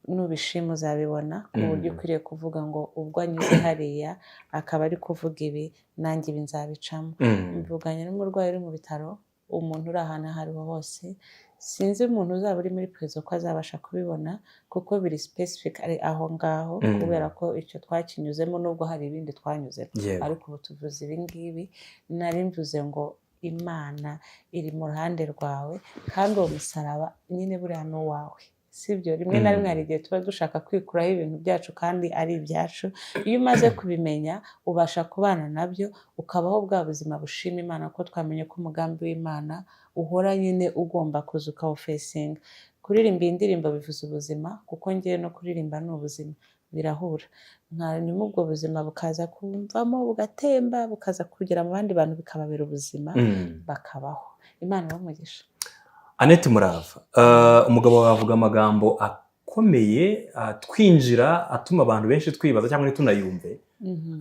Nubishima uzabibona, ku buryo ukwiriye kuvuga ngo ubwo anyuze hariya akaba ari kuvuga ibi, nanjye ibi nzabicamo. Mvuganye n'umurwayi uri mu bitaro, umuntu uri ahantu aho ariho hose. Sinzi umuntu uzaba uri muri prison ko azabasha kubibona, kuko biri specific ari aho ngaho, kubera ko icyo twakinyuzemo, nubwo hari ibindi twanyuzemo, ariko ubu tuvuze ibi ngibi. Nari mvuze ngo Imana iri mu ruhande rwawe, kandi uwo musaraba nyine buriya ni uwawe, sibyo? Rimwe na rimwe hari igihe tuba dushaka kwikuraho ibintu byacu kandi ari ibyacu. Iyo umaze kubimenya, ubasha kubana nabyo, ukabaho bwa buzima bushima Imana, ko twamenye ko umugambi w'Imana uhora nyine ugomba kuza ukawufacinga. Kuririmba iyi ndirimbo bivuze ubuzima, kuko ngewe no kuririmba ni ubuzima, birahura. Hanyuma ubwo buzima bukaza kumvamo, bugatemba, bukaza kugera mu bandi bantu, bikababera ubuzima, bakabaho. Imana ibahe umugisha. Annette Murava, umugabo wawe avuga amagambo akomeye atwinjira, atuma abantu benshi twibaza cyangwa ntitunayumve,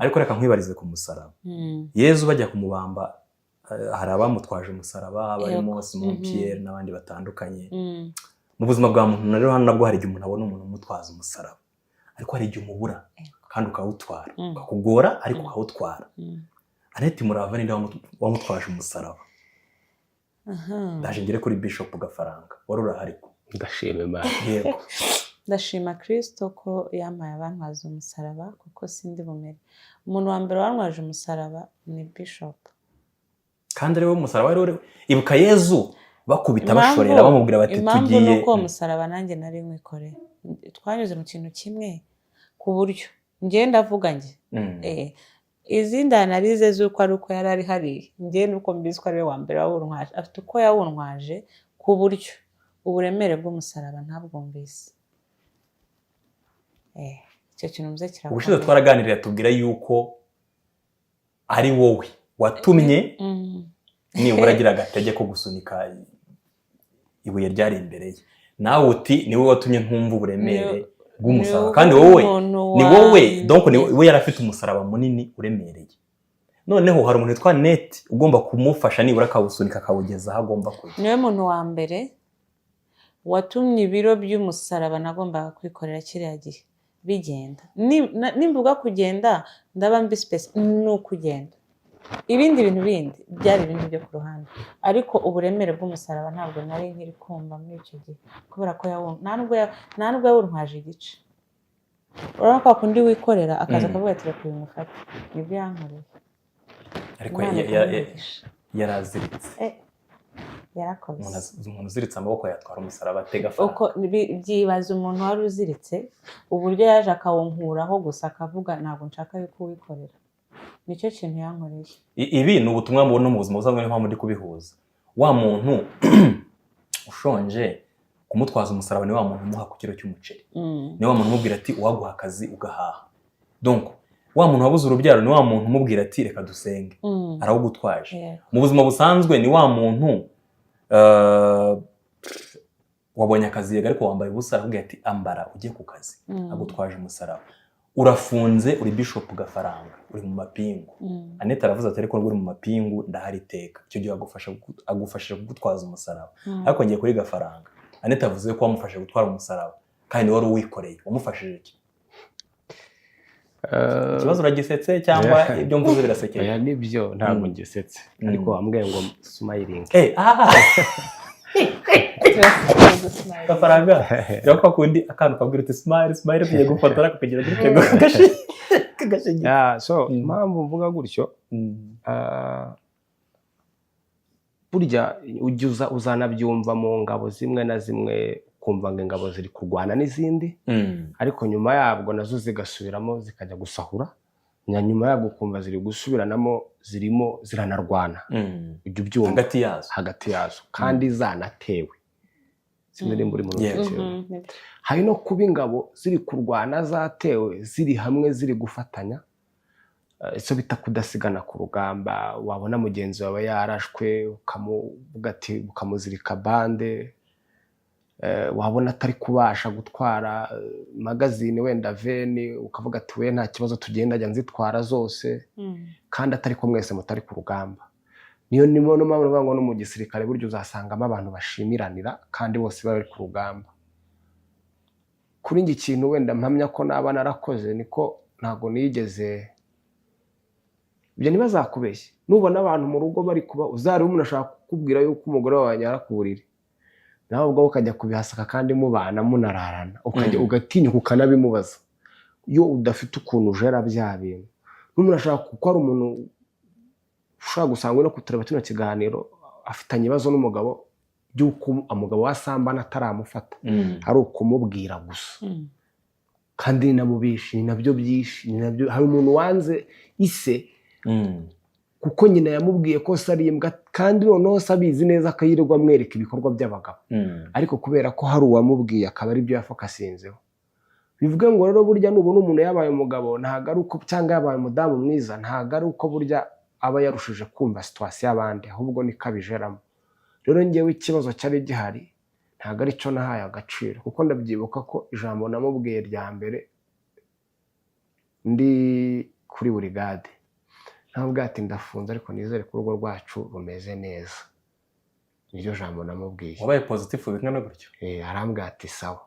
ariko reka nkwibarize ku musaraba. Yezu bajya kumubamba, hari abamutwaje umusaraba barimo Simon Pierre n'abandi batandukanye. Mu buzima bwa muntu rero hano nabwo hari igihe umuntu abona umuntu umutwaza umusaraba, ariko hari igihe umubura kandi ukawutwara, ukakugora ariko ukawutwara. Annette Murava, ninde wamutwaje umusaraba? Ndaje ngere kuri Bishop Gafaranga wari urahari ko. Ndashima Imana. Yego. Ndashima Kirisito ko yampaye abantwaza umusaraba, kuko sindi bumere. Umuntu wa mbere wantwaje umusaraba ni Bishop. Kandi ari we musaraba wari ibuka Yezu bakubita, bashorera, bamubwira bati Impamvu tugiye. ni uko uwo musaraba nanjye nari nkwikoreye. Twanyuze mu kintu kimwe, ku buryo njye ndavuga njye izindi analyse z'uko ari uko yari ari hariya, njye nuko mbizi ko ari we wa mbere wawuntwaje. Afite uko yawuntwaje ku buryo uburemere bw'umusaraba ntabwumvise. Icyo kintu mvuze Ubushize kirakomeye. twaraganiriye, tubwira yuko ari wowe watumye nibura agira agatege ko gusunika ibuye ryari imbere ye. Nawe uti ni wowe watumye ntumva uburemere bw'umusaraba, Ni kandi wowe umuntu ni wa wowe, donc ni mbere. we yari afite umusaraba munini uremereye, noneho hari umuntu witwa Neti ugomba kumufasha nibura akawusunika, akawugeza aho agomba kujya. Niwe muntu wa mbere watumye ibiro by'umusaraba nagombaga kwikorera kiriya gihe bigenda. Nimvuga kugenda, ndaba mbi space, ni ukugenda. Ibindi bintu bindi byari ibindi byo ku ruhande, ariko uburemere bw'umusaraba ntabwo nari nkiri kumva muri icyo gihe, kubera ko nta nubwo yawuntwaje igice. Urabona kwa kundi wikorera akaza akavuga ati reka uyu mufate, nibyo yankoreye. Ariko Imana ikamugisha. yaraziritse. Yarakoze. Umuntu uziritse amaboko yatwara umusaraba atega faranga? Uko byibaza umuntu wari uziritse, uburyo yaje akawunkuraho gusa, akavuga ntabwo nshaka yuko uwikorera. Nicyo kintu yankoreye. Ibi ni ubutumwa mubona mu buzima busanzwe, niyo mpamvu ndi kubihuza. Wa muntu ushonje, kumutwaza umusaraba ni wa muntu umuha ku kiro cy'umuceri, ni wa muntu umubwira ati uwaguha akazi ugahaha. Donc wa muntu wabuze urubyaro ni wa muntu umubwira ati reka dusenge, arawugutwaje. Mu buzima busanzwe ni wa muntu wabonye akazi, yego, ariko wambaye ubusa, arakubwira ati ambara ujye ku kazi, agutwaje umusaraba. Urafunze, uri Bishop Gafaranga, uri mu mapingu. Anete aravuze ati: "Ariko uri mu mapingu, ndahari iteka." Icyo gihe agufashije kugutwaza umusaraba. Ariko ngiye kuri Gafaranga. Anete avuze ko wamufashije gutwara umusaraba kandi wari uwikoreye. Wamufashije iki? Ikibazo uragisetse cyangwa ibyo mvuze birasekeje? Oya, nibyo, ntabwo ngisetse, ariko wambwiye ngo smiling. Eh, ah! Gafaranga, rero kwa kundi akantu kabwira uti: "Smile, smile, tugiye gufotora," kakagira gutya kagashigira. Yeah, so impamvu mvuga gutyo, burya ujya uza uzanabyumva mu ngabo zimwe na zimwe, ukumva ngo ingabo ziri kurwana n'izindi, ariko nyuma yabwo nazo zigasubiramo zikajya gusahura, na nyuma yabwo ukumva ziri gusubiranamo, zirimo ziranarwana. Ujya ubyumva? Hagati yazo. Hagati yazo, kandi zanatewe. Sinzi nimba uri muri Yego. icyo kintu. Hari no kuba ingabo ziri kurwana zatewe, ziri hamwe, ziri gufatanya, icyo bita kudasigana ku rugamba. Wabona mugenzi wawe yarashwe, ukamuvuga ati, ukamuzirika bande. Wabona atari kubasha gutwara magazine, wenda veni, ukavuga ati: "We, nta kibazo, tugenda, ajya nzitwara zose," kandi atari ko mwese mutari ku rugamba. Niyo niyo mpamvu bavuga ngo no mu gisirikare burya uzasangamo abantu bashimiranira kandi bose bari ku rugamba. Kuri njye, ikintu wenda mpamya ko naba narakoze, niko ntabwo nigeze ibyo. Ntibazakubeshye, nubona abantu mu rugo bari kuba, uzarebe umuntu ashaka kukubwira yuko umugore wawe anyara ku buriri, nawe ubwawe ukajya kubihasaka kandi mubana, munararana, ukajya ugatinyuka ukanabimubaza, iyo udafite ukuntu ujera bya bintu. N'umuntu ashaka, kuko hari umuntu ushobora gusanga uri no kutureba kino kiganiro afitanye ibibazo n'umugabo by'uko umugabo wasambana ataramufata, ari ukumubwira gusa, kandi ni nabo bishi, ni nabyo byinshi, ni nabyo. Hari umuntu wanze ise kuko nyina yamubwiye ko se ari imbwa, kandi noneho se abizi neza, akayirirwa amwereka ibikorwa by'abagabo, ariko kubera ko hari uwamubwiye, akaba aribyo yafocusinzeho. Bivuga ngo rero burya nubona umuntu yabaye umugabo, ntabwo ari uko, cyangwa yabaye umudamu mwiza, ntabwo ari uko burya aba yarushije kumva situation y'abandi, ahubwo niko abijeramo. Rero ngewe ikibazo cyari gihari ntabwo ari cyo nahaye agaciro, kuko ndabyibuka ko ijambo namubwiye rya mbere ndi kuri burigade, namubwiye ati: "Ndafunze, ariko nizere ko urugo rwacu rumeze neza." Niryo jambo namubwiye. Wabaye positive bingana gutyo? Arambwira ati: "Sawa."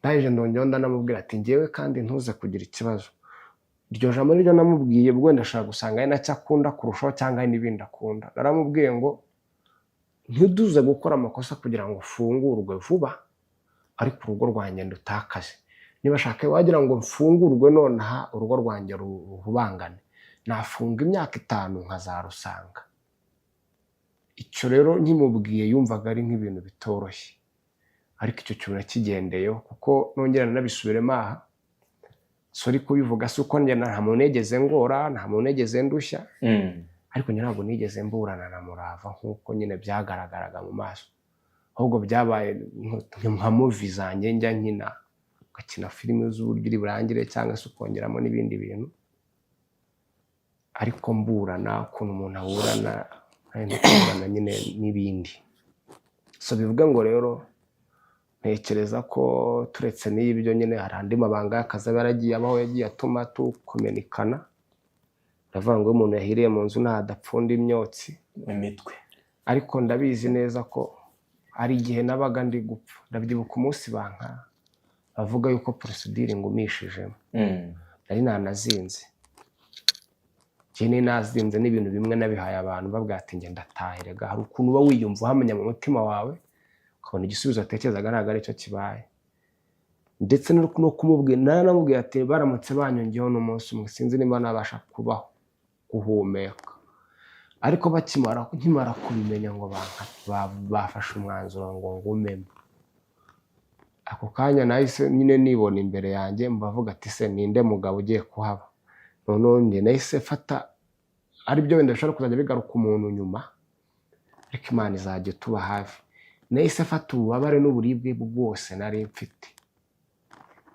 Ndangije ndongeraho ndanamubwira ati: "Ngewe kandi ntuze kugira ikibazo." Iryo jambo niryo namubwiye. Ubwo wenda ashobora gusanga ari nacyo akunda kurushaho cyangwa hari n'ibindi akunda. Naramubwiye ngo ntiduze gukora amakosa kugira ngo ufungurwe vuba, ariko urugo rwanjye ndutakaze. Niba ashaka wagira ngo mfungurwe nonaha, urugo rwanjye ruhubangane, nafunga imyaka 5 nkazarusanga. Icyo rero nkimubwiye yumvaga ari nk'ibintu bitoroshye, ariko icyo kintu nakigendeyeho, kuko nongera nanabisubiremo aha, sorry kubivuga, si uko njye nta muntu nigeze ngora, nta muntu nigeze ndushya, ariko njye ntabwo nigeze mburana na Murava nk'uko nyine byagaragaraga mu maso. Ahubwo byabaye nka movie zanjye njya nkina, ugakina filime z'uburyo iri burangire, cyangwa se ukongeramo n'ibindi bintu. Ariko mburana, ukuntu umuntu aburana, hari no kuburana nyine n'ibindi. So bivuga ngo rero ntekereza ko turetse n'ibyo nyine, hari andi mabanga y'akazi aba yaragiye abaho, yagiye atuma tukominikana. Ndavuga ngo iyo umuntu yahiriye mu nzu ntadapfunda imyotsi. Imitwe. Ariko ndabizi neza ko hari igihe nabaga ndi gupfa. Ndabyibuka umunsi banka bavuga yuko procédure ngumishijemo, nari nanazinze. Njye nari nazinze n'ibintu bimwe nabihaye abantu, babwira ati: "Njye ndataha." Erega hari ukuntu uba wiyumva uhamenya mu mutima wawe, ukabona igisubizo watekerezaga ntabwo aricyo kibaye. Ndetse no kumubwira, naranamubwiye ati: "Baramutse banyongeyeho n'umunsi umwe, sinzi niba nabasha kubaho, guhumeka." Ariko bakimara, nkimara kubimenya ngo bafashe umwanzuro ngo ngumemo, ako kanya nahise nyine nibona imbere yanjye, mbavuga ati: "Se ninde mugabo ugiye kuhaba?" Noneho njye nahise fata, aribyo wenda bishobora kuzajya bigaruka umuntu nyuma, ariko Imana izajya ituba hafi. Nahise fata ububabare n'uburibwe bwose nari mfite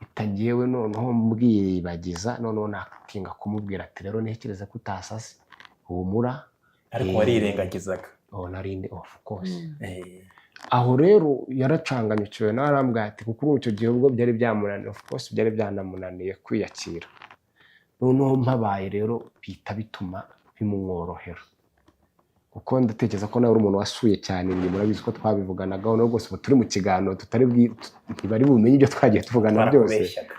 itagiyewe, noneho mbwiyibagiza, noneho natinga kumubwira ati: "Rero ntekereza ko utasase, humura." Ariko warirengagizaga. Oh, nari, of course. Eh. Aho rero yaracanganyukiwe nawe, arambwira ati, kuko ubu icyo gihe ubwo byari byamunaniye, of course byari byanamunaniye kwiyakira. Noneho mpabaye rero bihita bituma bimworohera, kuko ndatekereza ko nawe uri umuntu wasuye cyane. Ni murabizi ko twabivuganagaho, nubwo rwose ubu turi mu kiganiro tutari ntibari bumenye ibyo twagiye tuvugana byose. Twarakubeshyaga.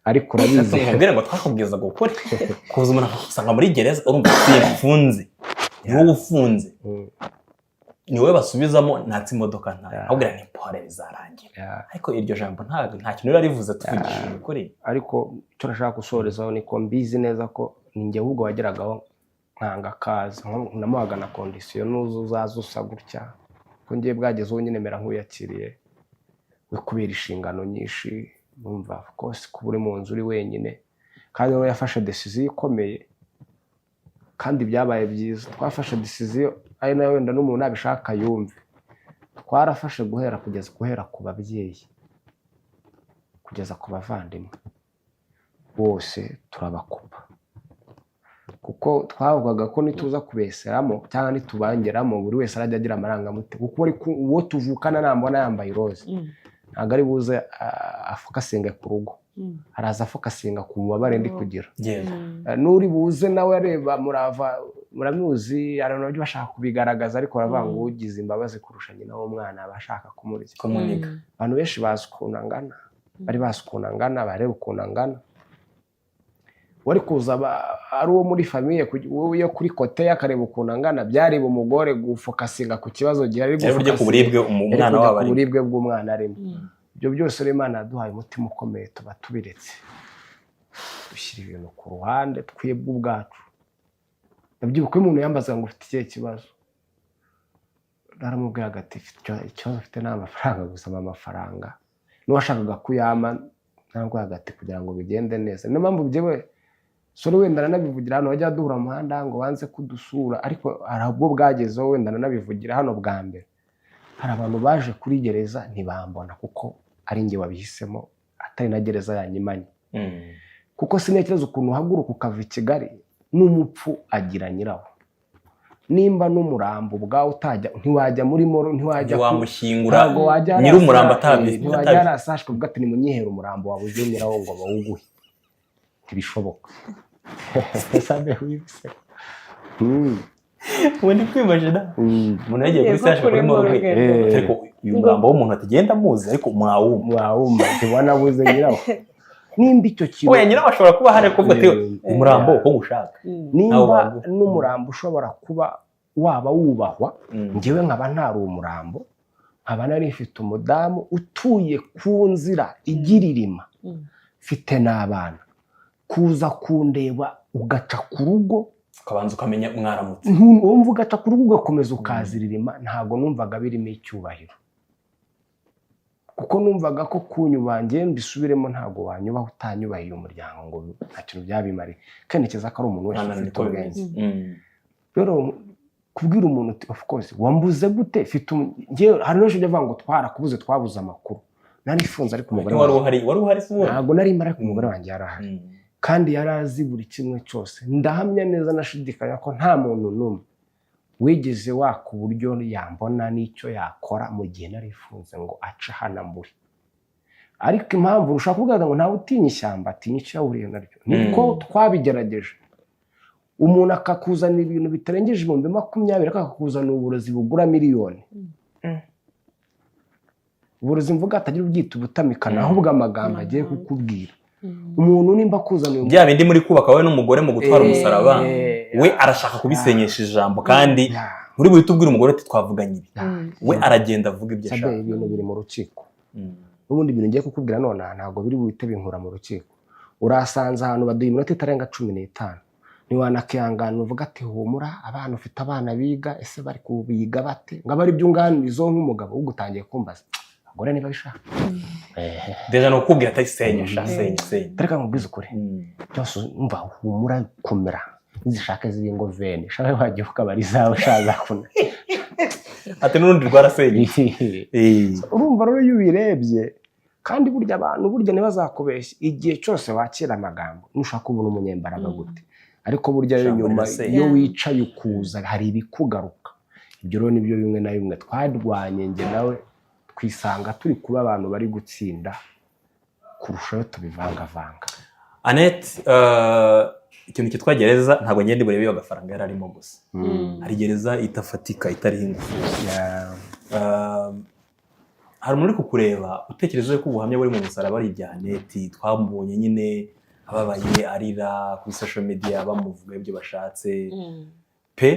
Ariko urabizi. Nkubwire ngo twakubwizaga ukuri. Kuza umuntu akagusanga muri gereza, urumva simfunze, ni wowe ufunze, ni wowe basubizamo, natse imodoka ntayo, ahubwo ni pore bizarangira. Ariko iryo jambo nta kintu riba rivuze, tuvugishije ukuri. Ariko icyo nashaka gusorezaho ni ko mbizi neza ko ni njye ahubwo wageragaho nkanga akaza, namuhaga na condition: nuza uzaza usa gutya, ko ngiye bwagezeho nyine mera nk'uyakiriye we kubera inshingano nyinshi. Numva of course kuba uri mu nzu uri wenyine, kandi we yafashe decision ikomeye kandi byabaye byiza. Twafashe decision ari nayo wenda n'umuntu nabishaka yumve. Twarafashe guhera kugeza guhera ku babyeyi kugeza ku bavandimwe bose turabakupa, kuko twavugaga ko nituza kubeseramo cyangwa nitubangeramo, buri wese arajya agira amarangamutima, kuko uwo tuvukana nambona yambaye iroze, ntabwo ari buze afocusinge ku rugo, araza afocusinga ku bubabare ndi kugira. N'uri buze nawe areba Murava, muramuzi, hari abantu bajya bashaka kubigaragaza, ariko baravuga ngo ugize imbabazi kurusha nyina w'umwana aba ashaka kumurya. Kumunika. Abantu benshi bazi ukuntu angana, bari bazi ukuntu angana, bareba ukuntu angana. Wari kuza ari uwo muri famille yo kuri côté ye, akareba ukuntu angana, byari bumugore gufocusinga ku kibazo gihari. Yari buryo ku buribwe Yari umwana kujya wabo ku arimo. buribwe bw'umwana arimo. Ibyo byose rero Imana yaduhaye umutima ukomeye, tuba tubiretse, dushyira ibintu ku ruhande twebwe ubwacu. Ndabyibuka iyo umuntu yambazaga ngo ufite ikihe kibazo, naramubwiraga ati: "Ikibazo mfite ni amafaranga gusa, mpa amafaranga." N'uwashakaga kuyampa naramubwiraga ati kugira ngo bigende neza. Niyo mpamvu njyewe sorry, wenda nanabivugira hano, bajya duhura mu muhanda ngo banze kudusura, ariko hari ubwo bwagezeho, wenda nanabivugira hano bwa mbere, hari abantu baje kuri gereza ntibambona, kuko ari njye wabihisemo, atari na gereza yanyimanye, kuko sintekereza ukuntu uhaguruka ukava i Kigali. N'umupfu agira nyirawo. Nimba n'umurambo ubwawe utajya, ntiwajya muri morgue, ntiwajya Ntiwamushyingura ntabwo wajya nyir'umurambo ntiwajya atabi. Harasashwe uvuga ati nimunyihere umurambo wabuze nyirawo ngo bawuguhe, ntibishoboka. Sabe wibise. Ubu ndi kwimagina umuntu yagiye kuri Yego, station, kuri kuri morgue, morgue. Ariko uyu murambo w'umuntu atagenda amuzi, ariko mwawumva. Wawumva, ntiwanabuze nyirawo. Nimba icyo kintu Oya, nyirawo ashobora kuba ahari kuvuga ati umurambo uko ngushaka. Nimba Nawe waguha. n'umurambo ushobora kuba waba wubahwa, njyewe nkaba ntari umurambo, nkaba nari mfite umudamu utuye ku nzira igira irima, mfite n'abana, kuza kundeba ugaca ku rugo, ukabanza ukamenya mwaramutse, wumva ugaca ku rugo ugakomeza ukaziririma, ntabwo numvaga birimo icyubahiro, kuko numvaga ko kunyubaha, njye mbisubiremo, ntabwo wanyubaha utanyubahiye umuryango, ngo nta kintu byabimariye. Kandi ntekereza ko ari umuntu wese Nta ufite niko ubwenge. bimeze. Rero kubwira umuntu uti of course wambuze gute, mfite njyewe hari n'ejo ujya avuga ngo twarakubuze, twabuze amakuru. Nari ifunze, ariko umugore Wari wanjye uhari, wari uhari se ubundi? Ntabwo nari mpari, ariko umugore wanjye yari ahari, kandi yari azi buri kimwe cyose. Ndahamya neza nashidikanya ko nta muntu n'umwe wigeze waka uburyo yambona n'icyo yakora mu gihe nari ifunze ngo ace hano ambure. Ariko impamvu ushobora kuvuga ngo ntawe utinya ishyamba atinya icyo yahuriye naryo, niko twabigerageje. Umuntu akakuzanira ibintu bitarengeje 20,000, ariko akakuzanira uburozi bugura miliyoni. Uburozi mvuga atagira ubyita ubutamikana, ahubwo amagambo agiye kukubwira. Umuntu nimba akuzaniye Bya bindi muri kubaka wowe n'umugore mu gutwara umusaraba, we arashaka kubisenyesha ijambo, kandi nturi buhite ubwira umugore ati twavuganye ibi. We aragenda avuga ibyo Sabe, ashaka. Ibintu biri mu rukiko. N'ubundi ibintu ngiye kukubwira nonaha ntabwo biri buhite binkura mu rukiko. Urasanze ahantu baduha iminota itarenga 15, ntiwanakihangana, uvuga ati humura, abana ufite, abana biga, ese bari kubiga bate? Ngo abe ari byo unganirizaho nk'umugabo. Ahubwo utangiye kumbaza abagore niba bishaka. Déjà ni ukubwira ati senya sha, senya, senya. Reka nkubwize ukuri, byose umva, humura, komera, nizishaka zibe ngo vene shaka wajya ukabara izawe shazakuna. Ati n'urundi rwarasenye. Urumva rero iyo ubirebye, kandi burya abantu burya ntibazakubeshye, igihe cyose wakira amagambo nushaka kubona umunyembaraga gute, ariko burya yo Ijambo nyuma rirasenya. iyo wicaye ukuza hari ibikugaruka. Ibyo rero nibyo bimwe na bimwe twarwanye njye nawe, twisanga turi kuba abantu bari gutsinda kurushaho tubivangavanga. Annette. Ikintu cyitwa gereza, ntabwo ngenda burebe iyo agafaranga yari arimo gusa. Hari gereza itafatika, itariho ingufu. Hari umuntu uri kukureba utekereza ko ubuhamya buri mu musaraba ari ibya Annette. Twamubonye nyine ababaye, arira kuri social media, bamuvuga ibyo bashatse pe.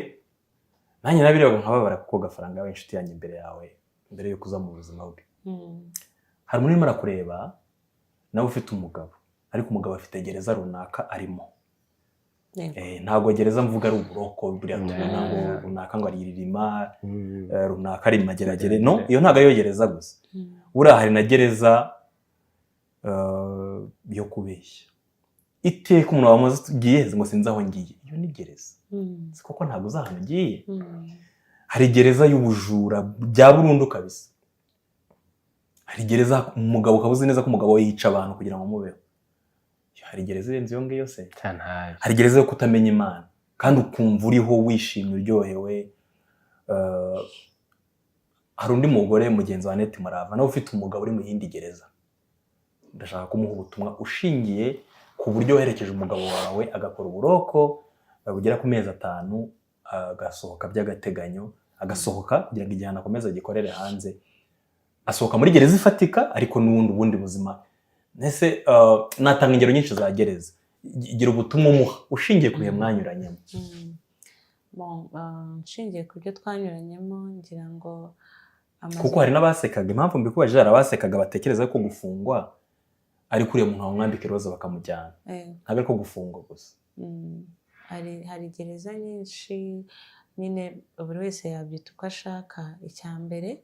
Nanjye nabirebaga nkababara, kuko Gafaranga yabaye inshuti yanjye imbere yawe, mbere yo kuza mu buzima bwe. Hari umuntu urimo arakureba nawe ufite umugabo, ariko umugabo afite gereza runaka arimo. Ntabwo gereza mvuga ari uburoko buriya tubona ngo runaka ngo aririma, runaka ari Mageragere. No, iyo ntabwo ariyo gereza gusa. Buriya hari na gereza yo kubeshya iteka. Umuntu wamuze ugiye ngo sinzi aho ngiye, iyo ni gereza. Si koko ntabwo uzi ahantu ugiye. Hari gereza y'ubujura bya burundu kabisa. Hari gereza umugabo ukaba uzi neza ko umugabo we yica abantu kugira ngo mubeho. Hari gereza irenze iyo ngiyo se? Ntayo. Hari gereza yo kutamenya Imana kandi ukumva uriho wishimye, uryohewe. Hari undi mugore mugenzi wa Annette Murava nawe ufite umugabo uri mu yindi gereza. Ndashaka kumuha ubutumwa ushingiye ku buryo werekeje umugabo wawe agakora uburoko bugera ku mezi 5, agasohoka by'agateganyo, agasohoka kugira ngo igihano akomeze agikorere hanze. Asohoka muri gereza ifatika, ariko n'ubundi ubundi buzima. Ese natanga ingero nyinshi za gereza. Gira ubutumwa umuha ushingiye ku bihe mwanyuranyemo. Bon, nshingiye ku byo twanyuranyemo, ngira ngo amaze Kuko hari n'abasekaga. Impamvu mbikubajije, hari abasekaga batekereza ko gufungwa ari kuriya muntu bamwambika iroza bakamujyana. Ntabwo ari ko gufungwa gusa. Hari gereza nyinshi nyine, buri wese yabyita uko ashaka. Icya mbere,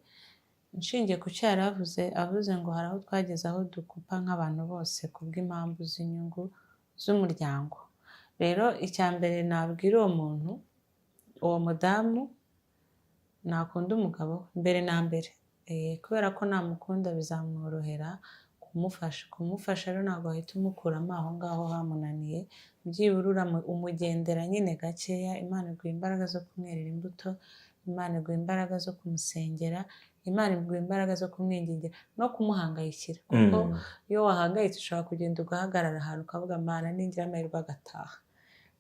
nshingiye ku cyo yari avuze, avuze ngo hari aho twageze aho dukupa nk'abantu bose kubw'impamvu z'inyungu z'umuryango. Rero icya mbere nabwira uwo muntu, uwo mudamu, nakunda umugabo we mbere na mbere. Kubera ko namukunda bizamworohera kumufasha. Kumufasha rero ntabwo wahita umukuramo aho ngaho hamunaniye. Byibura umugendera nyine gakeya. Imana iguha imbaraga zo kumwerera imbuto, Imana iguha imbaraga zo kumusengera, Imana iguha imbaraga zo kumwingingira no kumuhangayikira, kuko iyo wahangayitse ushobora kugenda ugahagarara ahantu ukavuga: "Mana, ningira amahirwe agataha."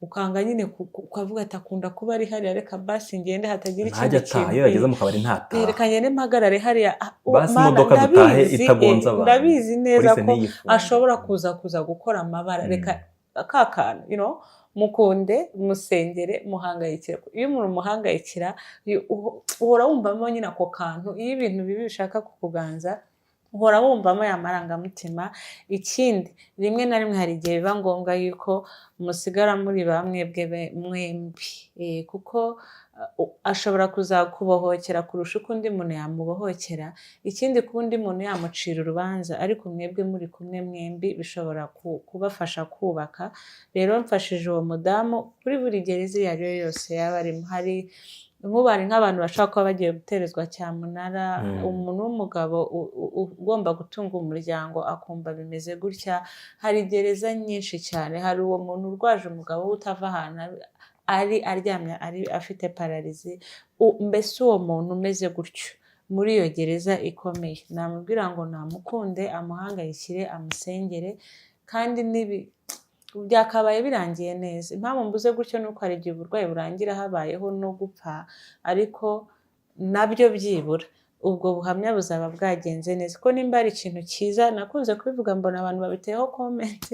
Ukanga nyine ukavuga ati: "Akunda kuba ari hariya, reka basi ngende hatagira ikindi Ntajya ataha. kintu." Iyo yageze mu kabari ntataha. Reka ngende mpagarare hariya. Ah, oh, Basi Mana, imodoka dutahe ndabizi, itagonze abantu. ndabizi neza Police ko ntiyifunge. ashobora kuza gukora amabara. Reka ka kantu, mukunde, musengere, muhangayikire. Iyo umuntu umuhangayikira, uhora wumvamo nyine ako kantu. Iyo ibintu bibi bishaka kukuganza, uhora wumvamo ya marangamutima. Ikindi, rimwe na rimwe hari igihe biba ngombwa yuko musigara muri bamwe mwembi, kuko ashobora kuzakubohokera kurusha uko undi muntu yamubohokera. Ikindi, kuba undi muntu yamucira urubanza, ariko mwebwe muri kumwe mwembi bishobora kubafasha kubaka. Rero mfashije uwo mudamu kuri buri gereza iyo ari yo yose yaba arimo. Hari nk'ubu, hari nk'abantu bashobora kuba bagiye guterezwa cyamunara. Umuntu w'umugabo ugomba gutunga umuryango akumva bimeze gutya. Hari gereza nyinshi cyane. Hari uwo muntu urwaje umugabo we utava ahantu ari aryamye, ari afite paralysie. Mbese uwo muntu umeze gutyo muri iyo gereza ikomeye, namubwira ngo namukunde, amuhangayikire, amusengere, kandi nibi byakabaye birangiye neza. Impamvu mbuze gutyo ni uko hari igihe uburwayi burangira habayeho no gupfa, ariko nabyo byibura ubwo buhamya buzaba bwagenze neza. Ko nimba ari ikintu cyiza, nakunze kubivuga, mbona abantu babiteyeho comment,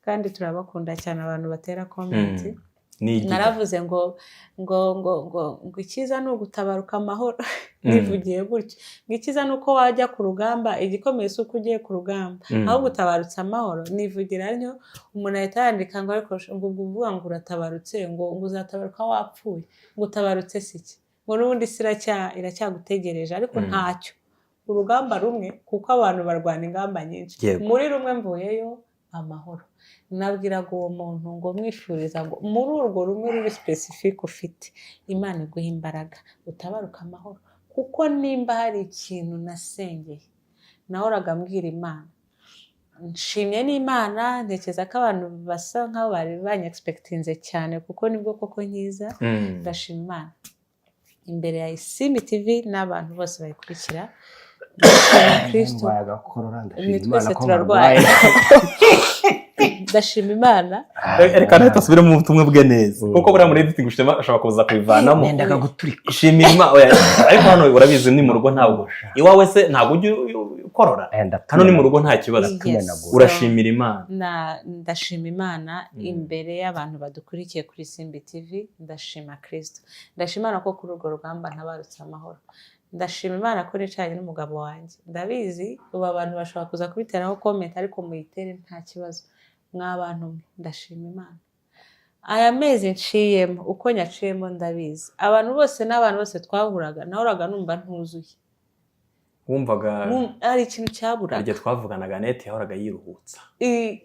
kandi turabakunda cyane abantu batera comment. Ni igihe. Naravuze ngo icyiza ni ugutabaruka amahoro. Nivugiye gutyo ngo icyiza ni uko wajya ku rugamba, igikomeye si uko ugiye ku rugamba, ahubwo utabarutse amahoro. Nivugira ntyo, umuntu ahita yandika ngo: "Ariko ngo ubwo uvuga ngo uratabarutse, ngo uzatabaruka wapfuye, ngo utabarutse si iki, ngo n'ubundi isi iracyagutegereje." Ariko ntacyo, urugamba rumwe, kuko abantu barwana ingamba nyinshi. Muri rumwe mvuyeyo amahoro. Nabwiraga uwo muntu ngo mwifuriza ngo muri urwo rumwe ruri spécifique ufite, Imana iguha imbaraga utabaruka amahoro. Kuko nimba hari ikintu nasengeye, nahoraga mbwira Imana, nshimye n'Imana. Ntekereza ko abantu basa nkaho bari banyexpectinze cyane, kuko nibwo koko nkiza. Ndashima Imana imbere ya Isimbi TV n'abantu bose bayikurikira. Ndashima Kristo. Ndwaye agakorora, ndashima Ni Imana twese ko turarwaye. ntarwaye. Ndashima Imana. Reka nahita asubire mu butumwa bwe neza, kuko buriya muri editing ushema ashobora kuza kubivanamo. Nendaga guturika. Shimira Imana. Oya, ariko hano urabizi ni mu rugo, ntabwo iwawe se ntabwo ujya ukorora? Hano ni mu rugo, nta kibazo. Yes. Urashimira Imana. Ndashima Imana imbere y'abantu badukurikiye kuri Simbi TV. Ndashima Kirisito, ndashima Imana ko kuri urwo rugamba ntabarutse amahoro. Ndashima Imana ko nicaranye n'umugabo wanjye. Ndabizi ubu abantu bashobora kuza kubiteraho comment, ariko muyitere nta kibazo. Mwa bantu mwe, ndashima Imana. Aya mezi nciyemo, uko nyaciyemo ndabizi. Abantu bose n'abantu bose twahuraga, nahoraga numva ntuzuye. Wumvaga Hari ikintu cyaburaga. Igihe twavuganaga, Neti yahoraga yiruhutsa.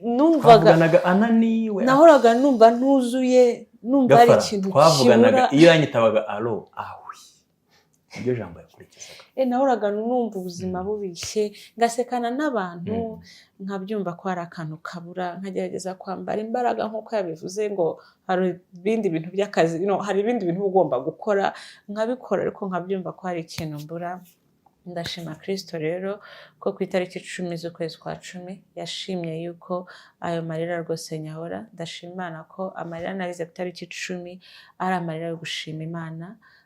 Numvaga Twavuganaga ananiwe. Nahoraga numva ntuzuye, numva hari Gafara ikintu twavuganaga kibura. Iyo yanyitabaga "Allo", awi iryo jambo yakurikizaga. Nahoraga numva ubuzima bubishye, ngasekana n'abantu, nkabyumva ko hari akantu kabura, nkagerageza kwambara imbaraga nk'uko yabivuze ngo hari ibindi bintu by'akazi, no, hari ibindi bintu uba ugomba gukora, nkabikora, ariko nkabyumva ko hari ikintu mbura. Ndashima Kirisito rero ko ku itariki 10 z'ukwezi kwa 10 yashimye yuko ayo marira rwose nyahora. Ndashima Imana ko amarira narize ku itariki 10 ari amarira yo gushima Imana.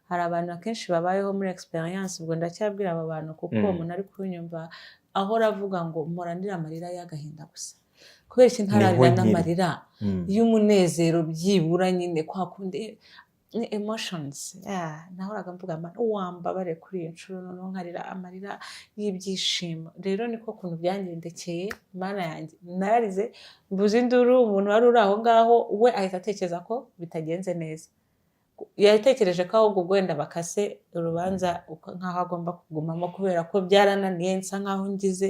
Hari abantu akenshi babayeho muri experience, ubwo ndacyabwira aba bantu kuko uwo muntu ari kunyumva ahora avuga ngo mpora ndira amarira y'agahinda gusa, kubera iki ntararira Niho nkiri. n'amarira y'umunezero byibura nyine kwa kundi ni emotions? Yeah, nahoraga mvuga: "Mana, wambabare kuri iyi nshuro noneho nkarira amarira y'ibyishimo." Rero niko kuntu byangendekeye. Mana yanjye, nararize mbuze induru. Umuntu wari uri aho ngaho we ahita atekereza ko bitagenze neza, yatekereje ko ahubwo ubwo wenda bakase urubanza nk'aho agomba kugumamo kubera ko byarananiye, nsa nk'aho ngize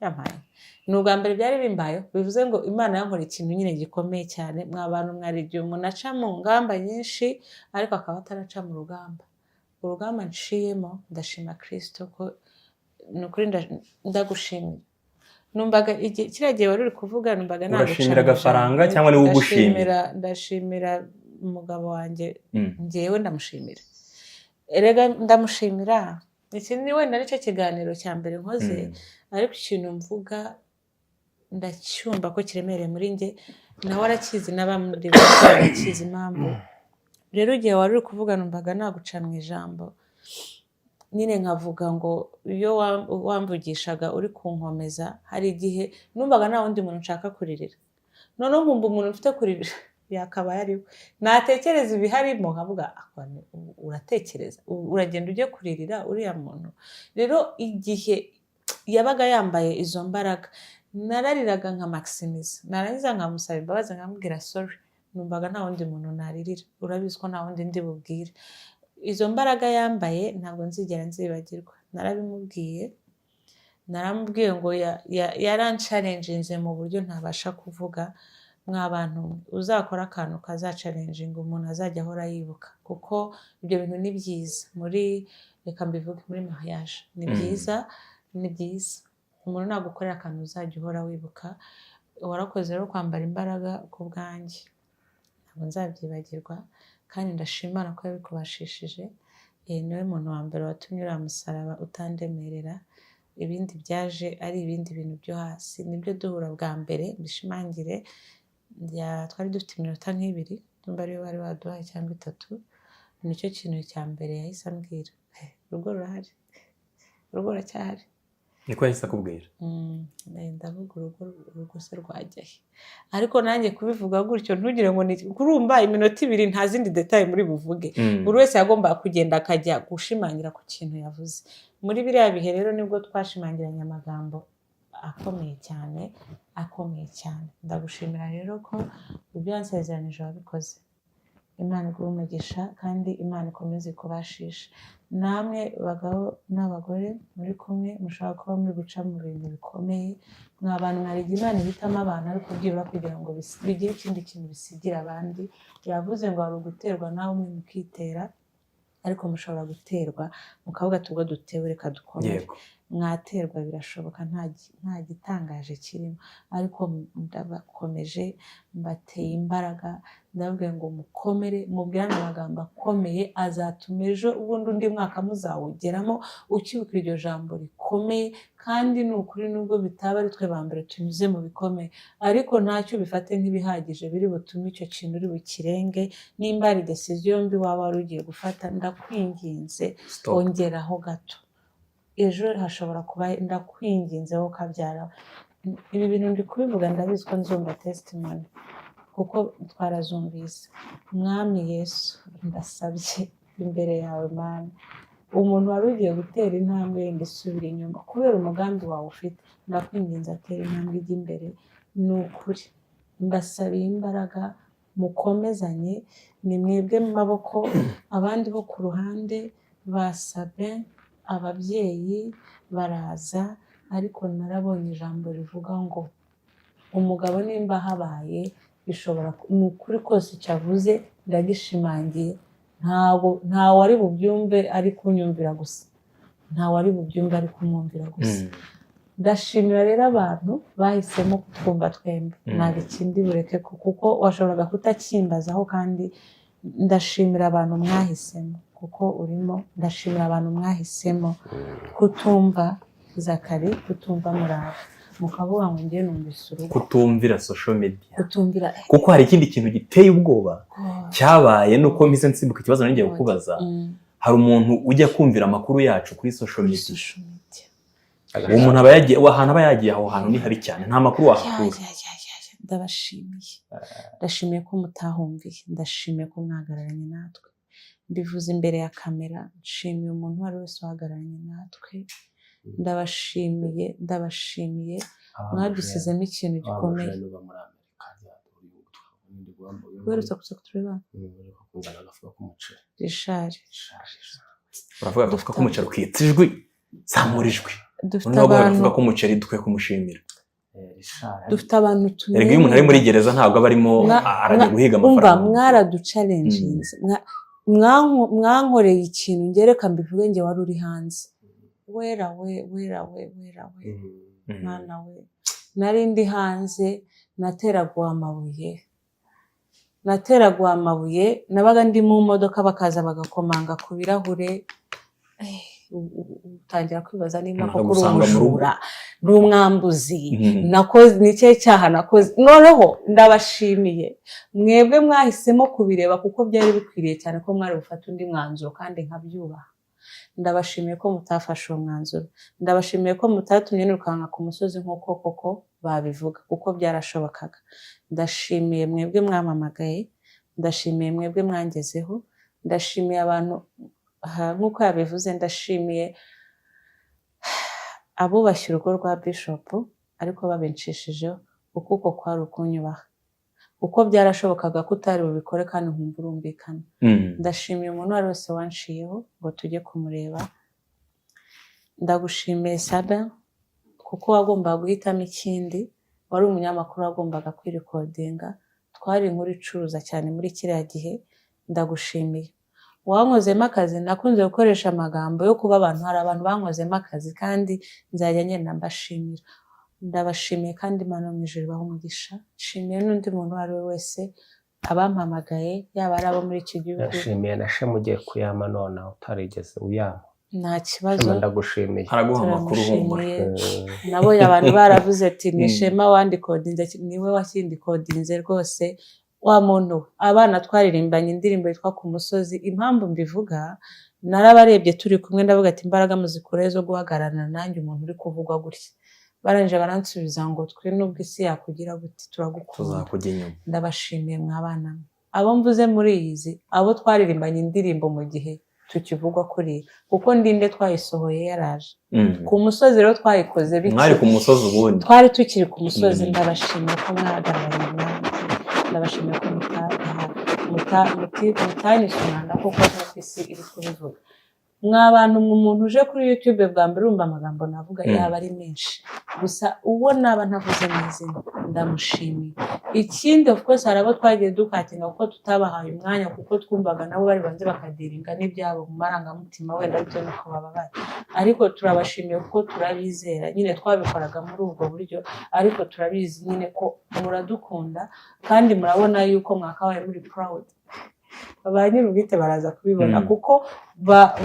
yampaye. Ni ubwa mbere byari bimbayeho, bivuze ngo Imana yankoreye ikintu nyine gikomeye cyane. Mwa bantu, mwari igihe umuntu aca mu ngamba nyinshi ariko akaba ataraca mu rugamba. Urugamba nciyemo, ndashima Kirisito ko ni ukuri ndagushimira. Numvaga igihe kiriya gihe wari uri kuvuga, numvaga naguca Urashimira mu Gafaranga ijambo. cyangwa niwe ugushimira? Ndashimira umugabo wanjye. Njyewe ndamushimira erega, ndamushimira. Iki ni wenda nicyo kiganiro cya mbere nkoze, ariko ikintu mvuga ndacyumva ko kiremereye muri njye, nawe arakizi, n'abamuri bose barakizi impamvu. Rero igihe wari uri kuvuga numvaga naguca mu ijambo nyine, nkavuga ngo iyo wamvugishaga uri kunkomeza, hari igihe numvaga nta wundi muntu nshaka kuririra, noneho nkumva umuntu mfite kuririra yakabaye ari we. Natekereza ibiharimo nkavuga: "Akwa, uratekereza uragenda ujye kuririra uriya muntu?" Rero igihe yabaga yambaye izo mbaraga, narariraga nka maximiza, narangiza nkamusaba imbabazi, nkamubwira sorry. Numvaga nta wundi muntu naririra, urabizi ko nta wundi ndi bubwire. Izo mbaraga yambaye ntabwo nzigera nzibagirwa. Narabimubwiye, naramubwiye ngo yaranchallenginze mu buryo ntabasha kuvuga. Mwa bantu mwe, uzakora akantu kazachallenginga umuntu azajya ahora yibuka, kuko ibyo bintu ni byiza muri, reka mbivuge, muri mariage ni byiza, ni byiza umuntu nagukorera akantu uzajya uhora wibuka. Warakoze rero kwambara imbaraga ku bwanjye, ntabwo nzabyibagirwa, kandi ndashima Imana ko yabikubashishije. Niwe muntu wa mbere watumye uriya musaraba utandemerera. Ibindi byaje ari ibindi bintu byo hasi. Nibyo duhura bwa mbere, mbishimangire, twari dufite iminota nk'ibiri, nimba ariyo bari baduhaye cyangwa itatu. Nicyo kintu cya mbere yahise ambwira: "Urugo rurahari, urugo ruracyahari." Niko yahise akubwira? Ndavuga: "Urugo, urugo se rwajya he?" Ariko nanjye kubivuga gutyo, ntugire ngo ni kurumba iminota 2, nta zindi détails muri buvuge. Buri wese yagombaga kugenda akajya gushimangira ku kintu yavuze. Muri biriya bihe rero nibwo twashimangiranye amagambo akomeye cyane, akomeye cyane. Ndagushimira rero ko ibyo wansezeranije wabikoze. Imana iguhe umugisha kandi Imana ikomeze ikubashishe. Namwe bagabo n'abagore muri kumwe, mushobora kuba muri guca mu bintu bikomeye. Mwa bantu, mwariga Imana ihitamo abantu, ariko byibura kugira ngo bigire ikindi kintu bisigira abandi. Yavuze ngo hari uguterwa nawe umwe mukitera, ariko mushobora guterwa mukavuga ati: "Ubwo dutewe, reka dukomere." Mwaterwa, birashoboka, nta gitangaje kirimo, ariko ndabakomeje, mbateye imbaraga, ndababwira ngo mukomere, mubwirane amagambo akomeye azatuma ejo ubundi undi mwaka muzawugeramo ukibuka iryo jambo rikomeye. Kandi ni ukuri, nubwo bitaba ari twe ba mbere tunyuze mu bikomeye, ariko ntacyo bifate nk'ibihagije biri butume icyo kintu uri bukirenge. Nimba hari decision mbi waba wari ugiye gufata, ndakwinginze, Stop. ongeraho gato, ejo hashobora kuba. Ndakwinginze wowe ukabyara, ibi bintu ndi kubivuga, ndabizi ko nzumva testimony kuko twarazumvise. Mwami Yesu, ndasabye imbere yawe Mana, umuntu wari ugiye gutera intambwe yenda isubira inyuma kubera umugambi wawe ufite, ndakwinginze atera intambwe ijya imbere. Ni ukuri mbasabiye imbaraga, mukomezanye, ni mwebwe mu maboko. Abandi bo ku ruhande basabe, ababyeyi baraza, ariko narabonye ijambo rivuga ngo umugabo nimba habaye bishobora, ni ukuri kose icyo avuze ndagishimangiye. Ntabwo ntawe ari bubyumve ari kunyumvira gusa, ntawe ari bubyumve ari kumwumvira gusa. Ndashimira rero abantu bahisemo kutwumva twembi. Ntabwo ikindi bureke kuko washoboraga kutakimbazaho, kandi ndashimira abantu mwahisemo kuko urimo. Ndashimira abantu mwahisemo kutumva Zakari, kutumva Murava, mukavuga ngo njye numvise urugo. Kutumvira social media. Kutumvira. Kuko hari ikindi kintu giteye ubwoba cyabaye, nuko mpise nsimbuka ikibazo ngiye kukubaza. Hari umuntu ujya kumvira amakuru yacu kuri social Kuri media. social media. Uwo muntu aba yagiye ahantu, aba yagiye aho hantu ni habi cyane, nta makuru wahakura. Ya. Ndabashimiye, ndashimiye ko mutahumviye, ndashimiye ko mwahagararanye natwe. Mbivuze imbere ya kamera, nshimiye umuntu uwo ari we wese uhagararanye natwe. Ndabashimiye, ndabashimiye, mwadusizemo ikintu gikomeye. Uba muri Amerika. Uherutse kuza kutureba? Kuzana agafuka k'umuceri. Rishari. Uravuga agafuka k'umuceri ukitsa ijwi, zamura ijwi. Dufite Noneho guha abantu agafuka k'umuceri, dukwiye kumushimira. Dufite abantu. Erega iyo umuntu ari muri gereza ntabwo aba arimo arajya guhiga Umva, amafaranga. Mwaraduchallenginze, mwankoreye ikintu, ngereka mbivuge, njye wari uri hanze. Wera we, wera we, wera we, mwana we, nari ndi hanze, nateraguwe amabuye, nateraguwe amabuye, nabaga ndi mu modoka bakaza bagakomanga ku birahure. Utangira kwibaza niba Umuntu koko uri akagusanga mu rugo. umujura, uri umwambuzi, nakoze ni ikihe cyaha nakoze? Noneho ndabashimiye mwebwe mwahisemo kubireba, kuko byari bikwiriye cyane ko mwari bufate undi mwanzuro kandi nkabyubaha. Ndabashimiye ko mutafashe uwo mwanzuro, ndabashimiye ko mutatumye nirukanka ku musozi nk'uko koko babivuga, kuko byarashobokaga. Ndashimiye mwebwe mwamamagaye, ndashimiye mwebwe mwangezeho, ndashimiye abantu aha, nk'uko yabivuze, ndashimiye abubashye urugo rwa Bishop ariko babinshishijeho, kuko uko kwari ukunyubaha, kuko byarashobokaga ko utari bubikore kandi nkumva urumvikana. Ndashimiye umuntu uwo ari wese wanshiyeho ngo tujye kumureba. Ndagushimiye Sada, kuko wagombaga guhitamo ikindi, wari umunyamakuru, wagombaga kwirikodinga, twari inkuru icuruza cyane muri kiriya gihe. Ndagushimiye, wankozemo akazi. Nakunze gukoresha amagambo yo kuba abantu, hari abantu bankozemo akazi kandi nzajya ngenda mbashimira. Ndabashimiye kandi Imana yo mu ijuru ibahe umugisha. Nshimiye n'undi muntu uwo ari we wese, abampamagaye, yaba ari abo muri iki gihugu. Ndashimiye na Shema ugiye kuyama nonaha utarigeze uyama. Nta kibazo. Shema, ndagushimiye. Araguha amakuru, humura. Turamushimiye. Nabonye abantu baravuze ati ni Shema wandikodinze, niwe wakindikodinze rwose wa muntu we. Abana twaririmbanye indirimbo yitwa Ku Musozi. Impamvu mbivuga, narabarebye turi kumwe, ndavuga ati imbaraga muzikure zo guhagararana nanjye umuntu uri kuvugwa gutya? Barangije baransubiza ngo twe nubwo isi yakugira gute, turagukunda. Tuzakujya inyuma. Ndabashimiye mwabana mwe, abo mvuze muri izi, abo twaririmbanye indirimbo mu gihe tukivugwa kuriya, kuko ndinde twayisohoye yaraje. Ku Musozi rero twayikoze bike. Mwari ku musozi ubundi. Twari tukiri ku musozi. Ndabashimiye ko mwahagararanye nanjye, ndabashimiye ko mutanyise umwanda kuko nk'uko isi iri kubivuga. Mwa bantu mwe, umuntu uje kuri YouTube bwa mbere, urumva amagambo navuga yaba ari menshi. Gusa uwo naba ntavuze mu izina, ndamushimiye. Ikindi, of course, hari abo twagiye dukatinga kuko tutabahaye umwanya, kuko twumvaga nabo bari banze bakadealinga n'ibyabo mu marangamutima, wenda bitewe n'uko bababaye. Ariko turabashimiye kuko turabizera nyine. Twabikoraga muri ubwo buryo, ariko turabizi nyine ko muradukunda, kandi murabona yuko mwakabaye muri proud. Ba nyir'ubwite baraza kubibona, kuko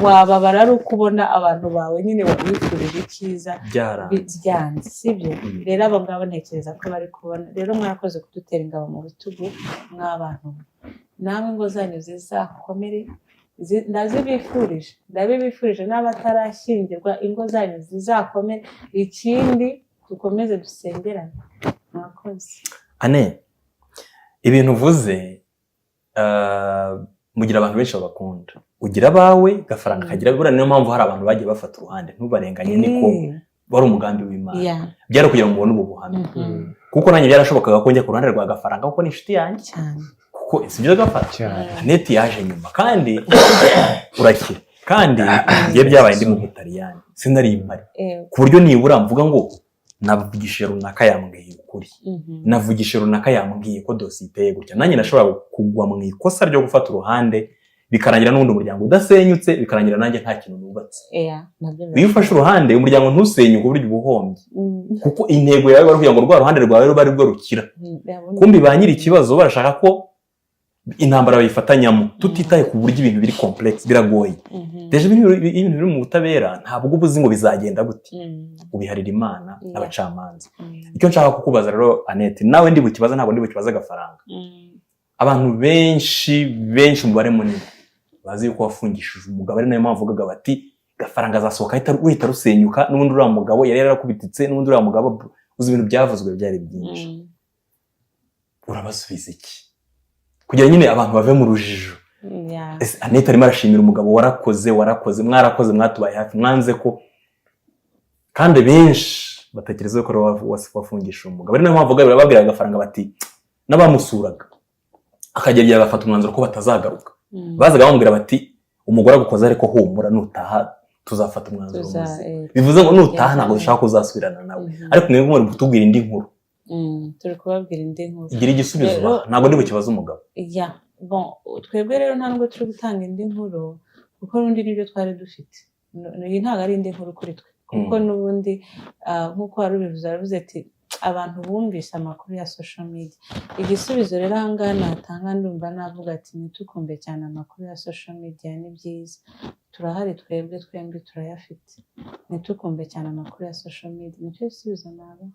wababara ari uko ubona abantu bawe nyine wabifurije icyiza Byaranze. Byanze, sibyo? Mm. Rero abo ngabo ntekereza ko bari kubona. Rero mwarakoze kudutera ingabo mu bitugu mw'abantu mwe. Namwe ingo zanyu zizakomere. Ndazibifurije, ndabibifurije n'abatarashyingirwa, ingo zanyu zizakomere. Ikindi, dukomeze dusengerane. Mwakoze. Ane, ibintu uvuze, mugira abantu benshi babakunda, ugira abawe, Gafaranga kagira. Buriya niyo mpamvu hari abantu bagiye bafata uruhande, ntubarenganye, niko wari umugambi w'Imana. Byari kugira ngo mubone ubu buhamya, kuko nanjye byarashobokaga ko njya ku ruhande rwa Gafaranga, kuko ni inshuti yanjye, Cyane. kuko si byo Gafara? Cyane. Aneti yaje nyuma kandi urakira, kandi ngiye byabaye ndi mu Butaliyani, sinari impari, ku buryo nibura mvuga ngo navugishije runaka yambwiye ukuri, navugishije runaka yambwiye ko dosiye iteye gutya. Nanjye nashobora kugwa mu ikosa ryo gufata uruhande, bikarangira n'ubundi umuryango udasenyutse, bikarangira nanjye nta kintu nubatse. Yeah, nabyo. Iyo ufashe uruhande, umuryango ntusenyuke, uburyo uba uhombye, kuko intego yawe wari kugira ngo rwa ruhande rwawe rube ari rwo rukira. Kumbi ba nyiri ikibazo barashaka ko intambara bayifatanyamo, tutitaye ku buryo ibintu biri complex, biragoye. Déjà ibintu biri mu butabera, ntabwo uba uzi ngo bizagenda gute, ubiharira Imana n'abacamanza. Icyo nshaka kukubaza rero, Annette, nawe ndi bukibaza, ntabwo ndi bukibaze Agafaranga. Abantu benshi benshi, umubare munini, bazi yuko wafungishije umugabo, ari nayo mpamvu uvugaga bati Gafaranga azasohoka ahita ruhita rusenyuka, n'ubundi uriya mugabo yari yarakubititse, n'ubundi uriya mugabo, uzi ibintu byavuzwe byari byinshi. Urabasubiza iki kugira nyine abantu bave mu rujijo? Ese Annette arimo arashimira umugabo, warakoze, warakoze, mwarakoze, mwatubaye hafi, mwanze ko, kandi benshi batekereza ko ari wowe wafungishije umugabo, ari nayo mpamvu babwiraga Agafaranga bati n'abamusuraga akagera igihe agafata umwanzuro ko batazagaruka, bazaga bamubwira bati umugore agukoze, ariko humura, nutaha tuzafata umwanzuro muzima. Bivuze ngo nutaha ntabwo dushaka kuzasubirana nawe. Ariko mwebwe muri kutubwira indi nkuru. Turi kubabwira indi nkuru. Igira igisubizo. Ntabwo ndi bukibaze umugabo. Ya, bon, twebwe rero nta nubwo turi gutanga indi nkuru, kuko n'ubundi nibyo twari dufite. Iyi ntabwo ari indi nkuru kuri twe, kuko n'ubundi, nk'uko wari ubivuze, aravuze ati abantu bumvise amakuru ya social media. Igisubizo rero aha ngaha natanga, ndumva navuga ati ntitukumve cyane amakuru ya social media. Ni byiza, turahari twebwe, twembi turayafite. Ntitukumve cyane amakuru ya social media, nicyo gisubizo naba.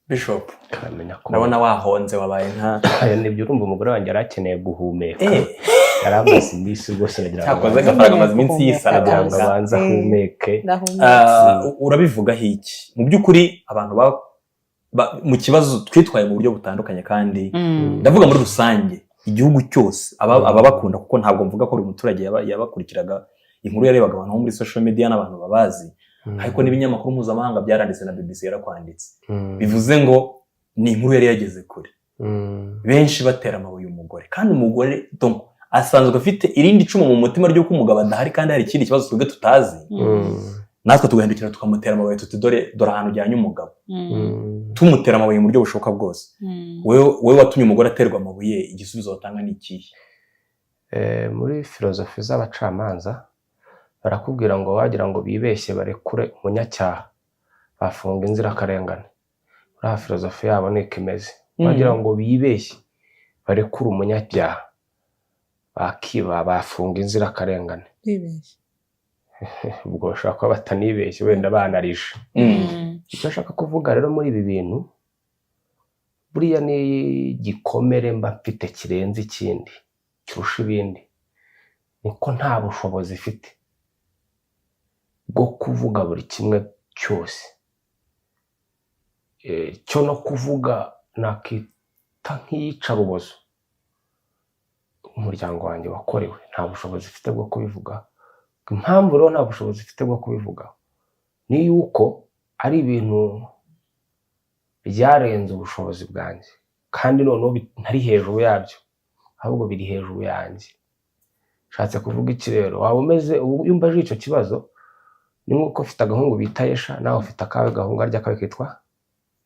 Bishop, Kamenya ko ndabona wahonze, wabaye nka Aya nibyo, urumva umugore wanjye yari akeneye guhumeka. Yari amaze iminsi rwose, nagira ngo Cyakoze Gafaranga amaze iminsi nagira ngo yisarabanga. abanze ahumeke. Ndahumeka. Ah, urabivugaho iki mu by'ukuri? Abantu mu kibazo twitwaye mu buryo butandukanye, kandi ndavuga muri rusange igihugu cyose, ababakunda, kuko ntabwo mvuga ko buri muturage yabakurikiraga inkuru, yarebaga abantu bo muri social media n'abantu babazi, ariko n'ibinyamakuru mpuzamahanga byaranditse, na BBC yarakwanditse. Bivuze ngo ni inkuru yari yageze kure, benshi batera amabuye umugore, kandi umugore donc asanzwe afite irindi cumu mu mutima ry'uko umugabo adahari, kandi hari ikindi kibazo twebwe tutazi, natwe tugahindukira tukamutera amabuye tuti dore dore ahantu ujyanye umugabo, tumutera amabuye mu buryo bushoboka bwose. Wowe watumye umugore aterwa amabuye, igisubizo watanga ni ikihe? Muri filozofi z'abacamanza barakubwira ngo wagira ngo bibeshye barekure umunyacyaha, bafunga inzirakarengane. Uriya filozofi yabo niko imeze. Wagira ngo bibeshye barekure umunyabyaha, bakiba, bafunga inzirakarengane. Bibeshye. Ubwo bashobora kuba batanibeshye, wenda banarije. Icyo nshaka kuvuga rero muri ibi bintu, buriya ni igikomere mba mfite kirenze ikindi, kirusha ibindi, niko nta bushobozi mfite bwo kuvuga buri kimwe cyose. Cyo no kuvuga nakita nk'iyicarubozo umuryango wanjye wakorewe, nta bushobozi mfite bwo kubivuga. Impamvu rero nta bushobozi mfite bwo kubivuga ni yuko ari ibintu byarenze ubushobozi bwanjye, kandi noneho ntari hejuru yabyo, ahubwo biri hejuru yanjye. Nshatse kuvuga iki rero? Waba umeze ubu iyo umbajije icyo kibazo, ni nk'uko ufite agahungu bita Yesha, nawe ufite akawe gahungu, arya kawe kitwa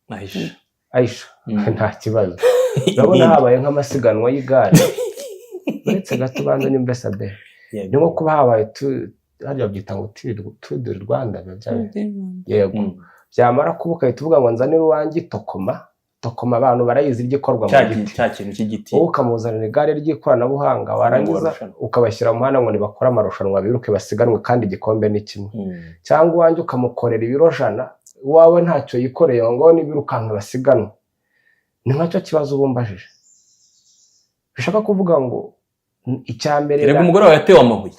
Aisha. Aisha. Nta kibazo. Urabona habaye nk'amasiganwa y'igare, uretse gato ubanza nyumve Sabe. Ni nko kuba habaye hariya babyita ngo Tour du Rwanda, biba yego. Byamara kuba ugahita uvuga ngo nzanire uwanjye tokoma. Tokoma abantu barayizi, iryo ikorwa mu giti. Cya kintu cy'igiti. Wowe ukamuzanira igare ry'ikoranabuhanga, warangiza Amarushanwa. ukabashyira mu muhanda ngo nibakore amarushanwa, biruke, basiganwe, kandi igikombe ni kimwe. Cyangwa uwanjye ukamukorera ibiro 100, iwawe ntacyo yikoreye, ngo nibirukanka basiganwe. Ni nkacyo kibazo uba umbajije. Bishaka kuvuga ngo icya mbere Erega umugore wawe yatewe amabuye,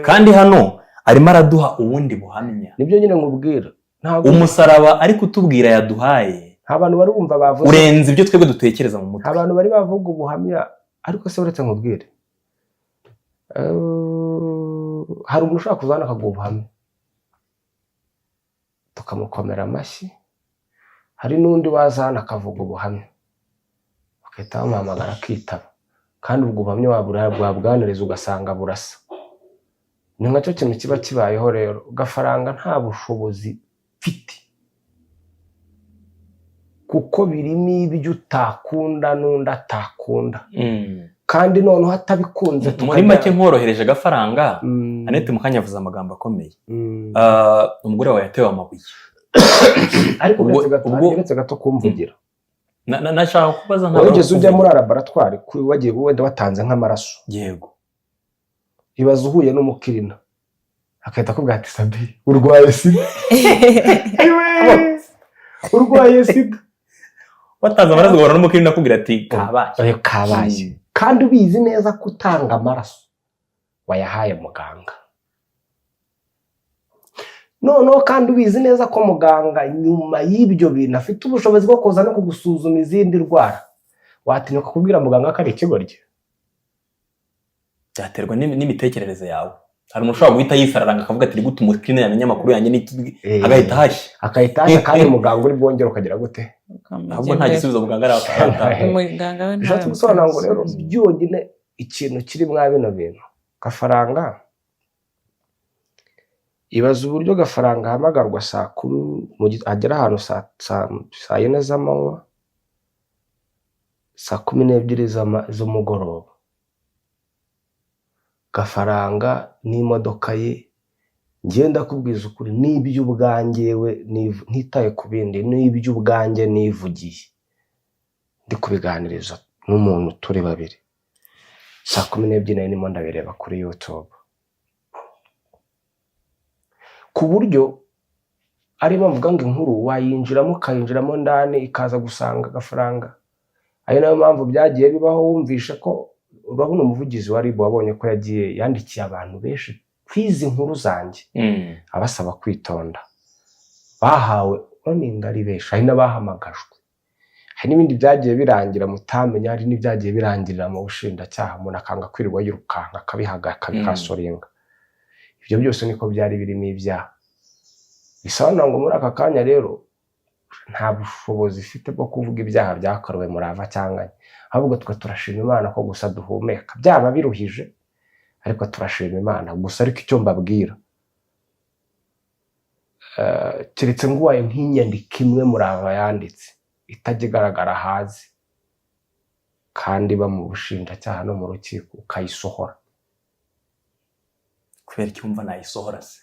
kandi hano arimo araduha ubundi buhamya. Nibyo nyine nkubwira, ntabwo Umusaraba ari kutubwira yaduhaye nta bantu bari bumva bavuze urenze ibyo twebwe dutekereza mu mutwe. Nta bantu bari bavuga ubuhamya. Ariko se uretse nkubwire, hari umuntu ushobora kuza hano akaguha ubuhamya tukamukomera amashyi, hari n'undi waza hano akavuga ubuhamya bagahita bamuhamagara akitaba, kandi ubwo buhamya wabwaniriza ugasanga burasa. Ni nacyo kintu kiba kibayeho rero. Gafaranga nta bushobozi mfite, kuko birimo ibyo utakunda n'undi atakunda, kandi noneho atabikunze Muri make, nkorohereje agafaranga, Annette mukanya yavuze amagambo akomeye. Ah, umugore wawe yatewe amabuye. Ariko uretse gato kumvugira. Nashaka kubaza ntabwo Wigeze ujya muri laboratwari, wagiye wenda watanze nk'amaraso? Yego. Ibaze uhuye n'umukirina agahita akubwira ati: "Sabi, urwaye sida, urwaye sida." Watanze amaraso ugahura n'umukirina akubwira ati: "Kabaye." Ayo kabaye. Kandi ubizi neza ko utanga amaraso wayahaye muganga, noneho kandi ubizi neza ko muganga nyuma y'ibyo bintu afite ubushobozi bwo kuza no kugusuzuma izindi ndwara, watinyuka kubwira muganga ko ari ikigoryi? Byaterwa n'imitekerereze yawe. Hari umuntu ushobora guhita yisararanga akavuga ati: "Gute umukirina yamenya amakuru yanjye n'iki?" Agahita ahashya. Agahita ahashya, kandi muganga uri bwongere ukagira gute? Ahubwo nta gisubizo muganga aratanga. Umuganga we Bishatse gusobanura ngo rero byonyine ikintu kiri mwa bino bintu, Gafaranga, ibaza uburyo Gafaranga ahamagarwa saa 10 agera ahantu saa 4 z'amanywa, saa 12 z'umugoroba, Gafaranga n'imodoka ye. Njyewe ndakubwiza ukuri, n'ibyo ubwanjye we ntitaye ku bindi, n'ibyo ubwanjye nivugiye ndi kubiganiriza n'umuntu turi babiri saa 12, nari ndimo ndabireba kuri YouTube, ku buryo ariyo mvuga ngo inkuru wayinjiramo, ukayinjiramo ndani, ikaza gusanga Agafaranga. Ari nayo mpamvu byagiye bibaho, wumvishe ko urabona umuvugizi wa RIB, wabonye ko yagiye yandikiye abantu benshi kwizi nkuru zanjye, abasaba kwitonda. Bahawe warning ari benshi, hari n'abahamagajwe, hari n'ibindi byagiye birangira mutamenya, hari n'ibyagiye birangirira mu bushinjacyaha, umuntu akanga kwirirwa yirukanka akabihaga, akabikasoringa. Ibyo byose niko byari birimo ibyaha. Bisobanura ngo muri aka kanya rero nta bushobozi ifite bwo kuvuga ibyaha byakorewe Murava cyangwa nke. Ahubwo twe turashima Imana ko gusa duhumeka, byaba biruhije ariko turashima Imana gusa. Ariko icyo mbabwira, keretse nguhaye nk'inyandiko imwe Murava yanditse itajya igaragara hazi kandi iba mu bushinjacyaha no mu rukiko, ukayisohora. Kubera icyo wumva nayisohora se?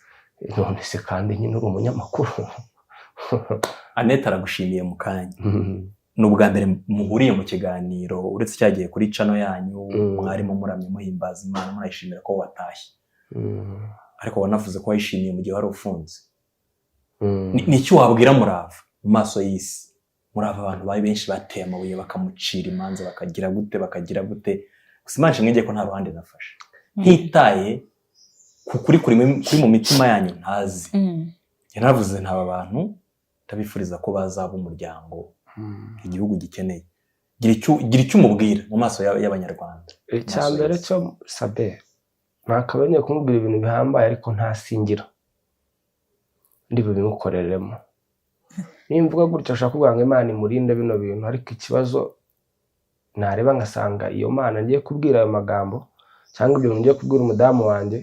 None se kandi nyine uri umunyamakuru. Annette aragushimiye mu kanya. Ni ubwa mbere muhuriye mu kiganiro, uretse cyagiye kuri channel yanyu, mwarimo muramya, muhimbaza Imana, munayishimira ko watashye. Ariko wanavuze ko wayishimiye mu gihe wari ufunze. Ni iki wabwira Murava mu maso y'isi? Murava abantu bari benshi bateye amabuye, bakamucira imanza, bakagira gute, bakagira gute. Gusa Imana ishimwe ko nta ruhande nafashe, ntitaye ku kuri kuri mu mitima yanyu ntazi. Yaravuze ntaba bantu ndabifuriza ko bazaba umuryango igihugu gikeneye. Gira icyo umubwira mu maso y'Abanyarwanda. Icya mbere cyo, Sabe, nakabaye kumubwira ibintu bihambaye, ariko ntasingira ndi bubimukoreremo. Nimvuga gutyo ashaka kuvuga ngo Imana imurinde bino bintu, ariko ikibazo nareba ngasanga iyo Mana ngiye kubwira ayo magambo. Cyangwa ibyo bintu ngiye kubwira umudamu wanjye,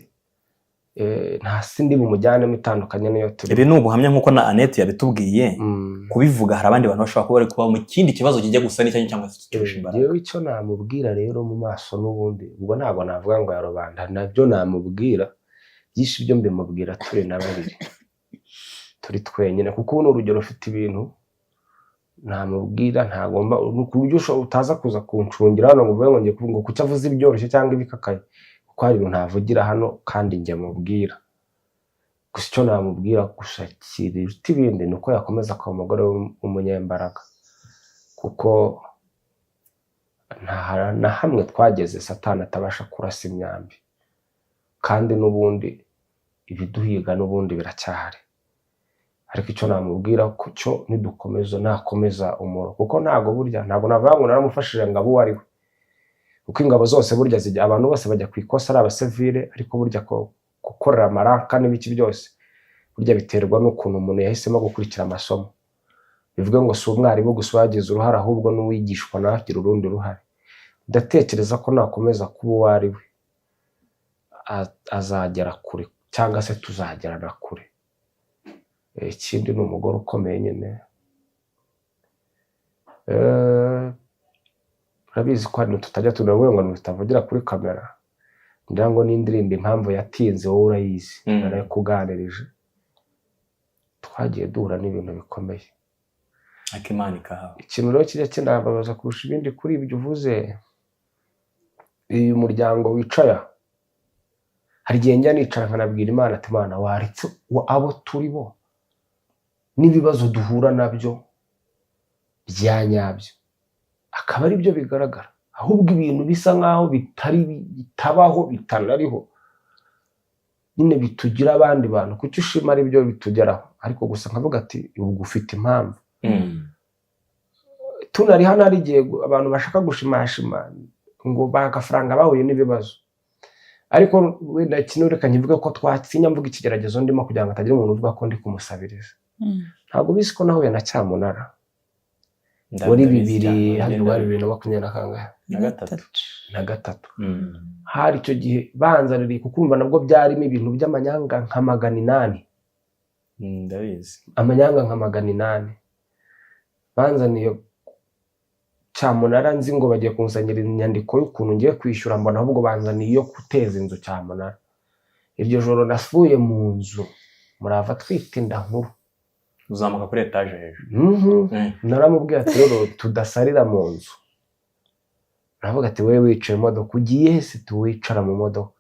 nta sindi bumujyanemo itandukanye n'iyo turi. Ibi ni ubuhamya nk'uko na Annette yabitubwiye. Kubivuga, hari abandi bantu bashobora kuba bari kuba mu kindi kibazo kijya gusa n'icyanyu cyangwa se kiturusha imbaraga. Njyewe icyo namubwira rero mu maso n'ubundi, ubwo ntabwo navuga ngo ya rubanda, nabyo namubwira byinshi, byo mbimubwira turi na babiri, turi twenyine, kuko ubu ni urugero, ufite ibintu namubwira ntagomba, ku buryo utaza kuza kuncungira hano ngo uvuge ngo ngiye kuvuga ngo kuki avuze ibyoroshye cyangwa ibikakaye, kuko hari ibintu ntavugira hano kandi njye mubwira. Gusa icyo namubwira gusa kiruta ibindi ni uko yakomeza kuba umugore w'umunyembaraga, kuko nta na hamwe twageze Satani atabasha kurasa imyambi, kandi n'ubundi ibiduhiga n'ubundi biracyahari. Ariko icyo namubwira ko cyo nidukomeza, nakomeza umuro, kuko ntabwo burya, ntabwo navuga ngo naramufashije ngo abe uwo ari we, kuko ingabo zose burya zijya, abantu bose bajya ku ikosa ari abasivile, ariko burya ko gukorera amaranka n'ibiki byose burya biterwa n'ukuntu umuntu yahisemo gukurikira amasomo. Bivuga ngo si umwarimu gusa wagize uruhare, ahubwo n'uwigishwa nawe agira urundi ruhare. Ndatekereza ko nakomeza kuba uwo ari we, azagera kure cyangwa se tuzagerana kure. Ikindi ni umugore ukomeye nyine. Urabizi ko hano tutajya tunavuga ngo tutavugira kuri kamera. Ngira ngo n'indirimbo impamvu yatinze wowe urayizi, narayikuganirije. Twagiye duhura n'ibintu bikomeye. Ariko Imana ikahaba. Ikintu rero kijya kinambabaza kurusha ibindi kuri ibyo uvuze, uyu muryango wicaye aha, hari igihe njya nicara nkanabwira Imana ati: "Imana, waretse abo turi bo n'ibibazo duhura nabyo bya nyabyo akaba ari byo bigaragara, ahubwo ibintu bisa nk'aho bitari, bitabaho, bitanariho nyine, bitugira abandi bantu, kuki ushima ari byo bitugeraho?" Ariko gusa nkavuga ati: "Ubwo ufite impamvu." Tunari hano, hari igihe abantu bashaka gushimashima ngo bagafaranga bahuye n'ibibazo, ariko wenda kino reka nkivuge ko twatinya mvuga ikigeragezo ndimo kugira ngo hatagira umuntu uvuga ko ndi kumusabiriza. Ntabwo ubizi ko nahuye na cyamunara muri Ndabizi bibiri cyane. hano bari 2020 na kangahe? Na gatatu. Na gatatu. Hari icyo gihe banzaniriye, kuko urumva nabwo byarimo ibintu by'amanyanga nka 800. Ndabizi. Amanyanga nka 800 banzaniye cyamunara, nzi ngo bagiye kunzanira inyandiko y'ukuntu ngiye kwishyura, mbona ahubwo banzaniye iyo guteza inzu cyamunara. Iryo joro nasuye mu nzu Murava atwite inda nkuru. Uzamuka kuri etaje hejuru. Naramubwiye ati: "Rero tudasarira mu nzu." Aravuga ati: "Wowe wicaye mu modoka ugiye he se?" Tuwicara mu modoka,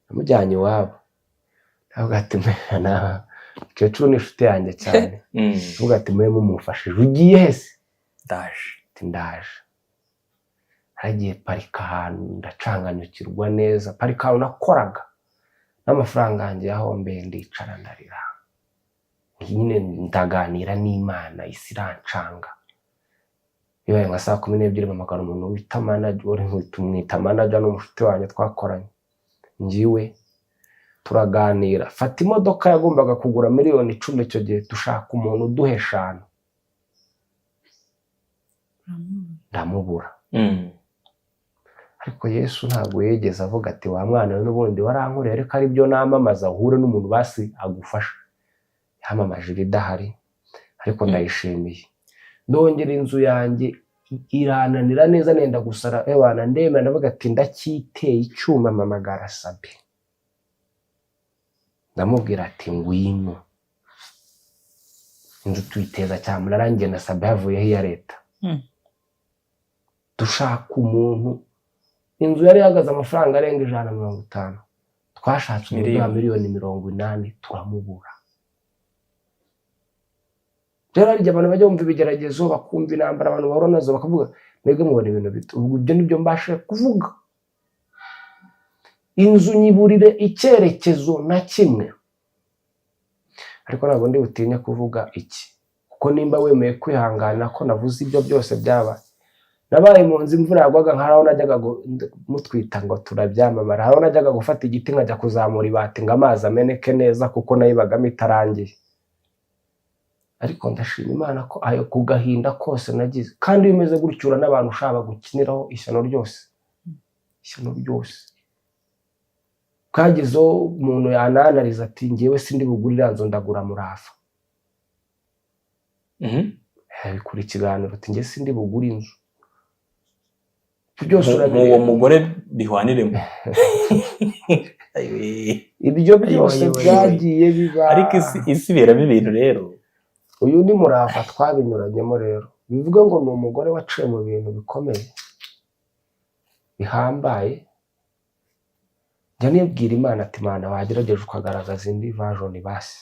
namujyanye iwabo. Aravuga ati: "Mwana, mukecuru ni inshuti yanjye cyane." Aravuga ati: "Mwe mumufashije, ugiye he se?" Ndaje. Ati: "Ndaje." Haragiye parika ahantu, ndacanganyukirwa neza, parika ahantu nakoraga n'amafaranga yanjye yahombeye, ndicara ndarira nyine, ndaganira n'Imana, isi irancanga. Bibaye nka saa 12, mpamagara umuntu wita manager, wari tumwita manager, ni umushuti wanjye twakoranye, ngiwe turaganira, fata imodoka yagombaga kugura miliyoni 10 icyo gihe, dushaka umuntu uduha 5, ndamubura. Ariko Yesu ntabwo yigeze avuga ati: "Wa mwana we, n'ubundi warankoreye, reka aribyo namamaza uhure n'umuntu basi agufasha." Yamamaje ibidahari, ariko ndayishimiye. Ndongera inzu yanjye irananira neza, nenda gusara, ewana ndemera, ndavuga ati: "Ndacyiteye icyuma." Mpamagara Sabe, ndamubwira ati: "Ngwino." Inzu tuyiteza cyamunara njye na Sabe, havuyeho iya leta. Dushaka umuntu, inzu yari ihagaze amafaranga arenga 150, twashatse umuntu uduha Miliyoni. miliyoni 80, turamubura. Rero hari igihe abantu bajya bumva ibigeragezo, bakumva intambara abantu bahura nazo, bakavuga: "Mwebwe mubona ibintu bito." Ubwo ibyo nibyo mbashe kuvuga, inzu nyiburire icyerekezo na kimwe, ariko ntabwo ndi butinye kuvuga iki, kuko nimba wemeye kwihangana ko navuze ibyo byose byabaye, nabaye mu nzu imvura yagwaga, nk'aho najyaga mutwita ngo turabyamamara, hari aho najyaga gufata igiti nkajya kuzamura ibati ngo amazi ameneke neza, kuko nayibagamo itarangiye. Ariko ndashima Imana ko ayo ku gahinda kose nagize, kandi iyo umeze gutyo uhura n'abantu ushaka gukiniraho ishyano ryose, ishyano ryose. Bwagezeho umuntu yananariza ati: "Ngewe sindi bugure iriya nzu, ndagura Murava." Bikura ikiganiro ati: "Ngewe sindi bugure inzu." Byose Mu uwo urabireba. mugore bihwaniremo. Ayiwe. Ibyo byose Ayiwe, ayiwe, ayiwe. byagiye biba. Ariko isi iberamo ibintu rero. Uyu ni Murava, twabinyuranyemo. Rero bivuga ngo ni umugore waciye mu bintu bikomeye bihambaye. Njya nibwira Imana ati: "Imana, wagerageje ukagaragaza indi version basi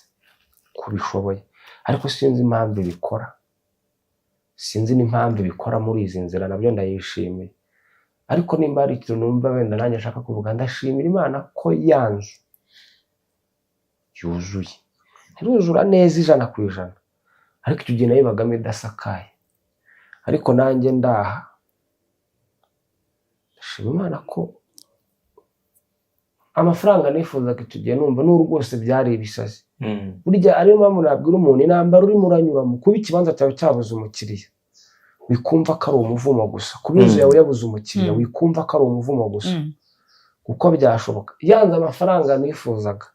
ko ubishoboye." Ariko sinzi impamvu ibikora, sinzi n'impamvu ibikora muri izi nzira. Nabyo ndayishimiye. Ariko nimba hari ikintu numva wenda nanjye nshaka kuvuga, ndashimira Imana ko ya nzu yuzuye. Ntiruzura neza 100%, ariko icyo gihe nayibagamo idasakaye. Ariko nanjye ndaha, ndashima Imana ko amafaranga nifuzaga icyo gihe, numva n'ubu rwose byari ibisazi. Burya ariyo mpamvu nabwira umuntu, intambara urimo uranyuramo, kuba ikibanza cyawe cyabuze umukiriya, wikumva ko ari umuvumo gusa. Kuba inzu yawe yabuze umukiriya, wikumva ko ari umuvumo gusa, kuko byashoboka. Yanze amafaranga nifuzaga,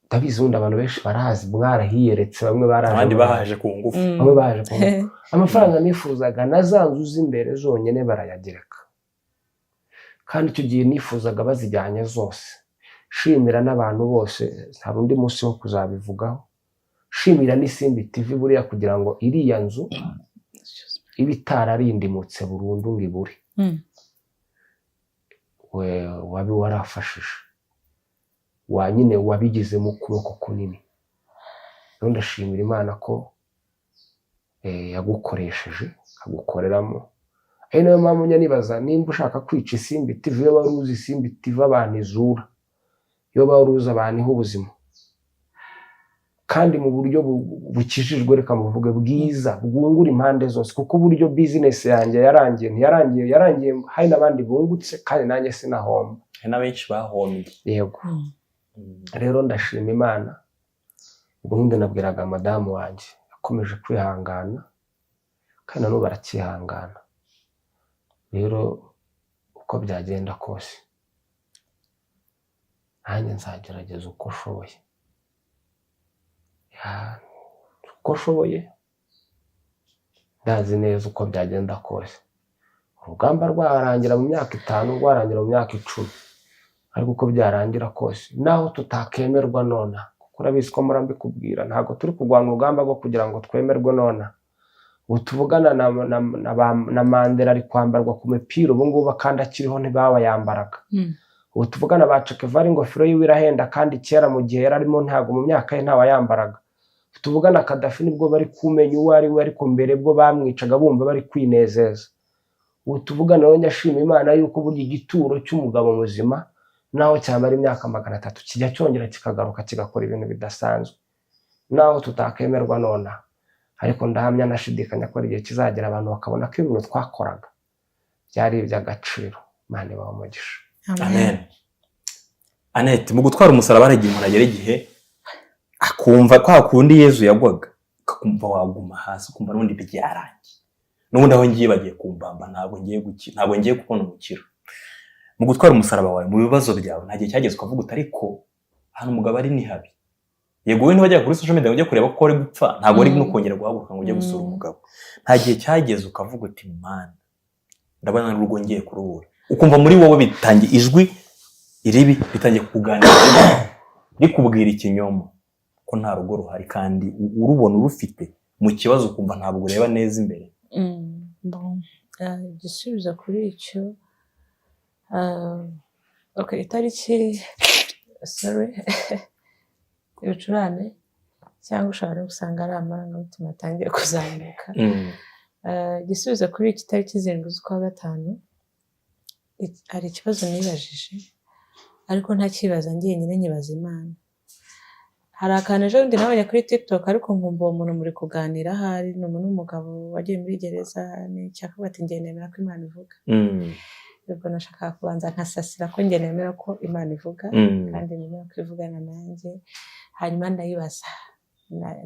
ndabizi. Ubundi abantu benshi barahazi, mwarahiyeretse, bamwe baraje, Abandi bahaje ku ngufu. Bamwe baje ku ngufu. Amafaranga nifuzaga na za nzu z'imbere zonyine barayagereka, kandi icyo gihe nifuzaga bazijyanye zose. Shimira n'abantu bose, hari undi munsi wo kuzabivugaho. Shimira n'Isimbi TV buriya, kugira ngo iriya nzu ibe itararindimutse burundu ngo ibure, we wabi warafashije, wa nyine wabigizemo ukuboko kunini. Rero ndashimira Imana ko yagukoresheje, ikagukoreramo. Ari nayo mpamvu njya nibaza nimba ushaka kwica Isimbi TV, iyo wari uzi Isimbi TV abantu izura, iyo wari uzi abantu iha ubuzima, kandi mu buryo bukijijwe, reka muvuge bwiza, bwungura impande zose. Kuko uburyo bizinesi yanjye yarangiye, ntiyarangiye, yarangiye hari n'abandi bungutse, kandi nanjye sinahomba. Hari na benshi bahombye. Yego. Rero ndashima Imana. Ubundi nabwiraga madamu wanjye, yakomeje kwihangana, kandi na n'ubu aracyihangana. Rero uko byagenda kose, nanjye nzagerageza uko nshoboye. Ya, uko nshoboye. Ndazi neza uko byagenda kose, urugamba rwarangira mu myaka 5, rwarangira mu myaka 10, ariko uko byarangira kose, naho tutakemerwa nona, kuko urabizi ko mbikubwira, ntabwo turi kurwana urugamba rwo kugira ngo twemerwe nona. Ubu tuvugana na Mandela ari kwambarwa ku mipira ubu ngubu, kandi akiriho ntibabayambaraga. Ubu tuvugana ba Che Guevara, ingofero yiwe irahenda, kandi kera mu gihe yari arimo, ntabwo mu myaka ye ntawayambaraga. Tuvugana Kadafi nibwo bari kumenya uwo ari we, ariko mbere bwo bamwicaga bumva bari kwinezeza. Ubu tuvugana rero ndashima Imana yuko burya igituro cy'umugabo muzima, naho cyamara imyaka 300, kijya cyongera kikagaruka kigakora ibintu bidasanzwe. Naho tutakemerwa nonaha, ariko ndahamya nashidikanya ko hari igihe kizagera abantu bakabona ko ibintu twakoraga byari iby'agaciro. Imana ibahe umugisha. Amen. Annette, mu gutwara umusaraba hari igihe umuntu agera igihe akumva kwa kundi Yezu yagwaga, ukakumva waguma hasi, ukumva n'ubundi byarangiye, n'ubundi aho ngiye bagiye kumbamba, ntabwo ngiye gukira, ntabwo ngiye kubona umukiro. Mu gutwara umusaraba wawe, mu bibazo byawe, nta gihe cyageze ukavuga uti: "Ariko hano umugabo ari ni habi"? Yego, wowe ntiwajyaga kuri social media ngo ujye kureba ko wari gupfa, ntabwo wari no kongera guhaguruka ngo ujye gusura umugabo. Nta gihe cyageze ukavuga uti: "Mana, ndabona n'urugo ngiye kurubura"? Ukumva muri wowe bitangiye, ijwi iribi ritangiye kukuganira, rikubwira ikinyoma ko nta rugo ruhari, kandi urubona urufite mu kibazo, ukumva ntabwo ureba neza imbere. Bon, igisubizo kuri icyo, okay, itariki, sorry, ibicurane, cyangwa ushobora no gusanga ari amarangamutima atangiye kuzamuka. Igisubizo kuri iki tariki 7 z'ukwa gatanu, hari ikibazo nibajije, ariko ntakibaza njyenyine, nkibaza Imana. Hari akantu ejo bundi nabonye kuri TikTok, ariko nkumva uwo muntu muri kuganira, ahari ni umuntu w'umugabo wagiye muri gereza n'icyo, ati: "Njye nemera ko Imana ivuga." Ubwo nashakaga kubanza nkasasira ko njye nemera ko Imana ivuga, kandi nemera ko ivugana nanjye. Hanyuma ndayibaza.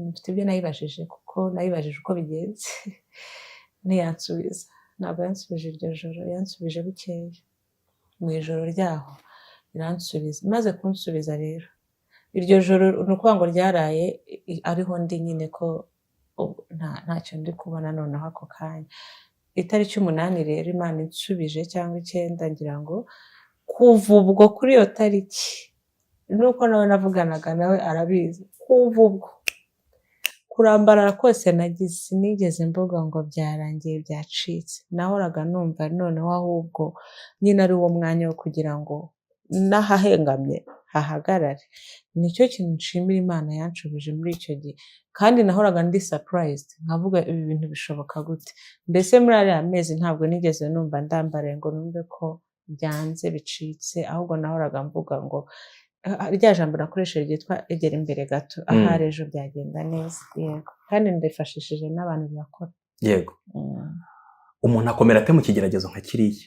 Mfite ibyo nayibajije, kuko nayibajije uko bigenze, ntiyansubiza. Ntabwo yansubije iryo joro, yansubije bukeye mu ijoro ryaho. Iransubiza. Imaze kunsubiza rero, iryo joro, ni ukuvuga ngo ryaraye ariho ndi nyine, ko ntacyo ndi kubona. Noneho ako kanya, itariki 8 rero, Imana insubije, cyangwa 9 ngira ngo. Kuva ubwo, kuri iyo tariki, nuko nawe navuganaga nawe arabizi, kuva ubwo kurambarara kose nagize, sinigeze mvuga ngo byarangiye, byacitse. Nahoraga numva noneho ahubwo nyine ari wo mwanya wo kugira ngo n'ahahengamye hahagarare. Nicyo kintu nshimira Imana yanshubije muri icyo gihe. Kandi nahoraga ndi surprised, nkavuga: "Ibi bintu bishoboka gute?" Mbese muri ariya mezi ntabwo nigeze numva ndambaraye ngo numve ko byanze, bicitse. Ahubwo nahoraga mvuga ngo rya jambo nakoresheje ryitwa "egera imbere gato, ahari ejo byagenda neza." Yego, kandi ndifashishije n'abantu birakora. Umuntu akomera ate mu kigeragezo nka kiriya?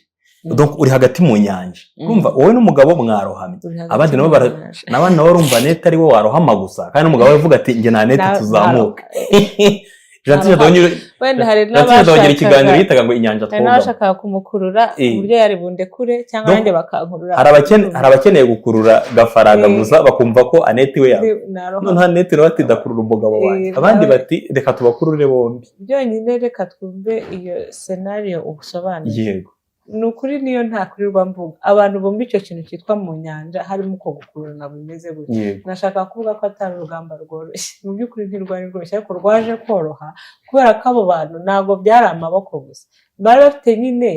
Donc uri hagati mu nyanja, urumva wowe n'umugabo mwarohamye. Uri hagati Abandi nabo mu nyanja. N'abandi nabo urumva Anete ari we warohama gusa, kandi n'umugabo we avuga ati: "Njye na Anete tuzamuke." Gentil. Narohama. Wenda hari Gentil Jado ikiganiro n'abashakaga yitaga ngo "Inyanja hari twogamo". n'abashakaga kumukurura ku buryo yari bundekure, cyangwa Donc, nanjye bakankurura. hari abakeneye gukurura Gafaranga gusa, bakumva ko Anete we yaba Narohama. Noneho Anete nawe ati: "Ndakurura umugabo wanjye." Abandi bati: "Reka tubakurure bombi." Byonyine reka twumve iyo scenario usobanuye. Ni ukuri, niyo ntakurirwa mvuga, abantu bumva icyo kintu cyitwa mu nyanja, harimo uko gukururana bimeze gutya. Nashaka kuvuga ko atari urugamba rworoshye. Mu by'ukuri ntirwari rworoshye, ariko rwaje koroha kubera ko abo bantu ntabwo byari amaboko gusa, bari bafite nyine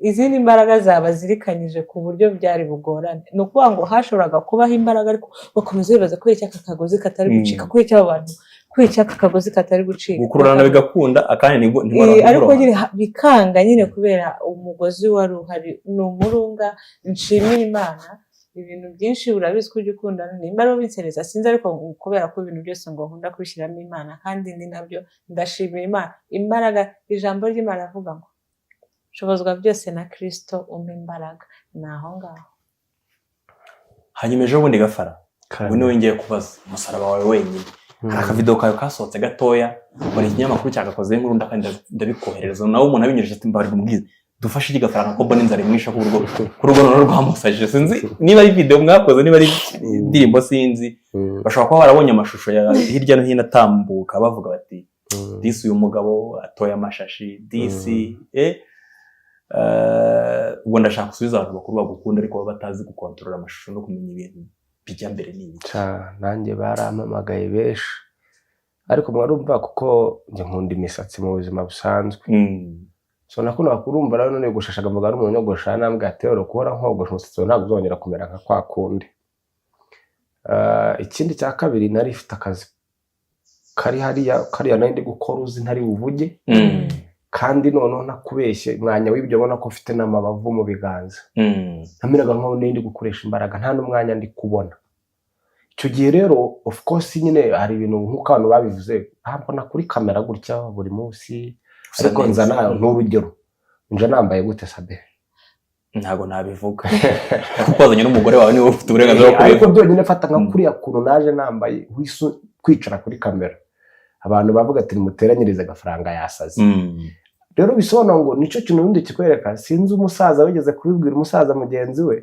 izindi mbaraga zabazirikanyije ku buryo byari bugorane. Ni ukuvuga ngo hashoboraga kubaho imbaraga, ariko bakomeza bibaza kubera iki aka kagozi katari gucika, kubera iki abo bantu, kubera iki aka kagozi katari gucika. Gukururana bigakunda, akanya nibwo Ariko nyine bikanga nyine kubera umugozi wari uhari ni umurunga. Nshimira Imana ibintu byinshi. Urabizi ko ujya ukundana, nimba ari ubinsereza sinzi, ariko kubera ko ibintu byose ngo nkunda kubishyiramo Imana, kandi ni nabyo. Ndashimira Imana imbaraga. Ijambo ry'Imana avuga ngo: "Nshobozwa byose na Kirisito umpa imbaraga." Ni aho ngaho. Hanyuma ejo bundi, Gafara, ubu niwe ngiye kubaza umusaraba wawe wenyine. Hari akavidewo kawe kasohotse gatoya, mbona ikinyamakuru cyagakozeho inkuru, kandi ndabikoherereza. Nawe umuntu abinyujije ati: "Mbabarira umubwize, dufashe iki Gafaranga ko mbona inzara imwishe ku rugo, ku rugo noneho rwamusajije." Sinzi niba ari video mwakoze, niba ari indirimbo, sinzi. Bashobora kuba barabonye amashusho ya hirya no hino atambuka, bavuga bati: "Disi uyu mugabo atoye amashashi disi." Ubwo ndashaka gusubiza abantu bakuru bagukunda, ariko baba batazi gukontorora amashusho no kumenya ibintu bijya mbere n'ibiki. Ca, nanjye barampamagaye benshi, ariko mwarumva kuko njye nkunda imisatsi mu buzima busanzwe. So nakunda kurumva rero none gushasha, mvuga ari umuntu nyogosha, nambwira ati: "Rero kuhora nkogosha umusatsi wawe ntabwo uzongera kumera nka kwa kundi." Ikindi cya kabiri, nari ifite akazi kari hariya, kariya nari ndi gukora, uzi ntari buvuge. Kandi noneho ntakubeshye, umwanya w'ibyo ubona ko mfite n'amabavu mu biganza, nameraga nkaho nari ndi gukoresha imbaraga, nta n'umwanya ndi kubona icyo gihe. Rero of course nyine hari ibintu nk'uko abantu babivuze, mbona kuri kamera gutya buri munsi. Usa Ariko neza. nza ni urugero, nja nambaye gute, Sabe? Ntabwo nabivuga kuko wazanye n'umugore wawe, niwe ufite uburenganzira bwo Ariko kubivuga. byonyine fata nka kuriya kuntu naje nambaye, wisu kwicara kuri kamera, abantu bavuga ati: "Nimuteranyirize agafaranga, yasaze." Rero bisobanura ngo nicyo kintu ubundi kikwereka. Sinzi umusaza wigeze kubibwira umusaza mugenzi we,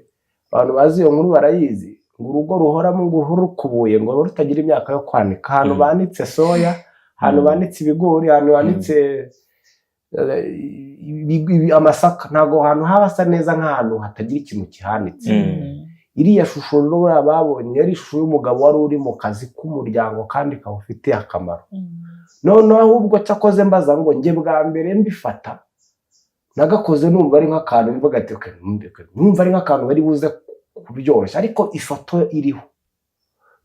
abantu bazi iyo nkuru barayizi, ngo urugo ruhoramo ngo uruhu rukubuye ngo ruba rutagira imyaka yo kwanika. Ahantu banitse soya, ahantu banitse ibigori, ahantu banitse amasaka, ntabwo ahantu haba hasa neza nk'ahantu hatagira ikintu kihanitse. Iriya shusho rero buriya babonye yari ishusho y'umugabo wari uri mu kazi k'umuryango kandi kawufitiye akamaro. Noneho ahubwo cyakoze mbaza ngo njye bwa mbere mbifata, nagakoze numva ari nk'akantu mvuga ati: "Okay, numva ari nk'akantu bari buze kubyoroshya." Ariko ifoto iriho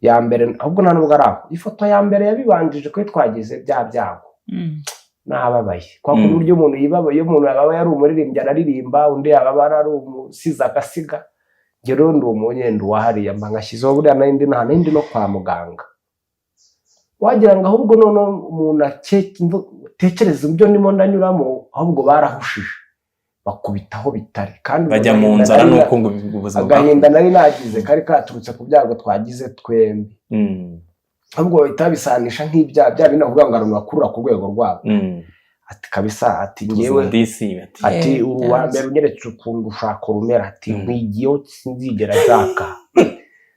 ya mbere, ahubwo nta nubwo ari aho, ifoto ya mbere yabibanjije kuri twagize bya byago, nababaye kwa kundi, uburyo umuntu yibabaye. Iyo umuntu yaba yari umuririmbyi araririmba, undi yaba ari umusizi agasiga. Njye rero ndi umunyenda wahariya mba nkashyizeho, buriya nari ndi nta nari ndi no kwa muganga, wagira ngo ahubwo noneho umuntu atekereza ibyo ndimo ndanyuramo, ahubwo barahushije bakubitaho bitari kandi ubwo Bajya mu agahinda nzara nari nuko ngo ubuzima agahinda nari nagize kari katurutse ku byago twagize twembi, ahubwo bahita babisanisha nk'ibyaha bya bindi bavuga ngo abantu bakurura ku rwego rwabo. Ati kabisa, ati ngewe disi ati ati uwa mbere unyeretse ukuntu ushaka rumera, ati nkwigiyeho, sinzigera nshaka.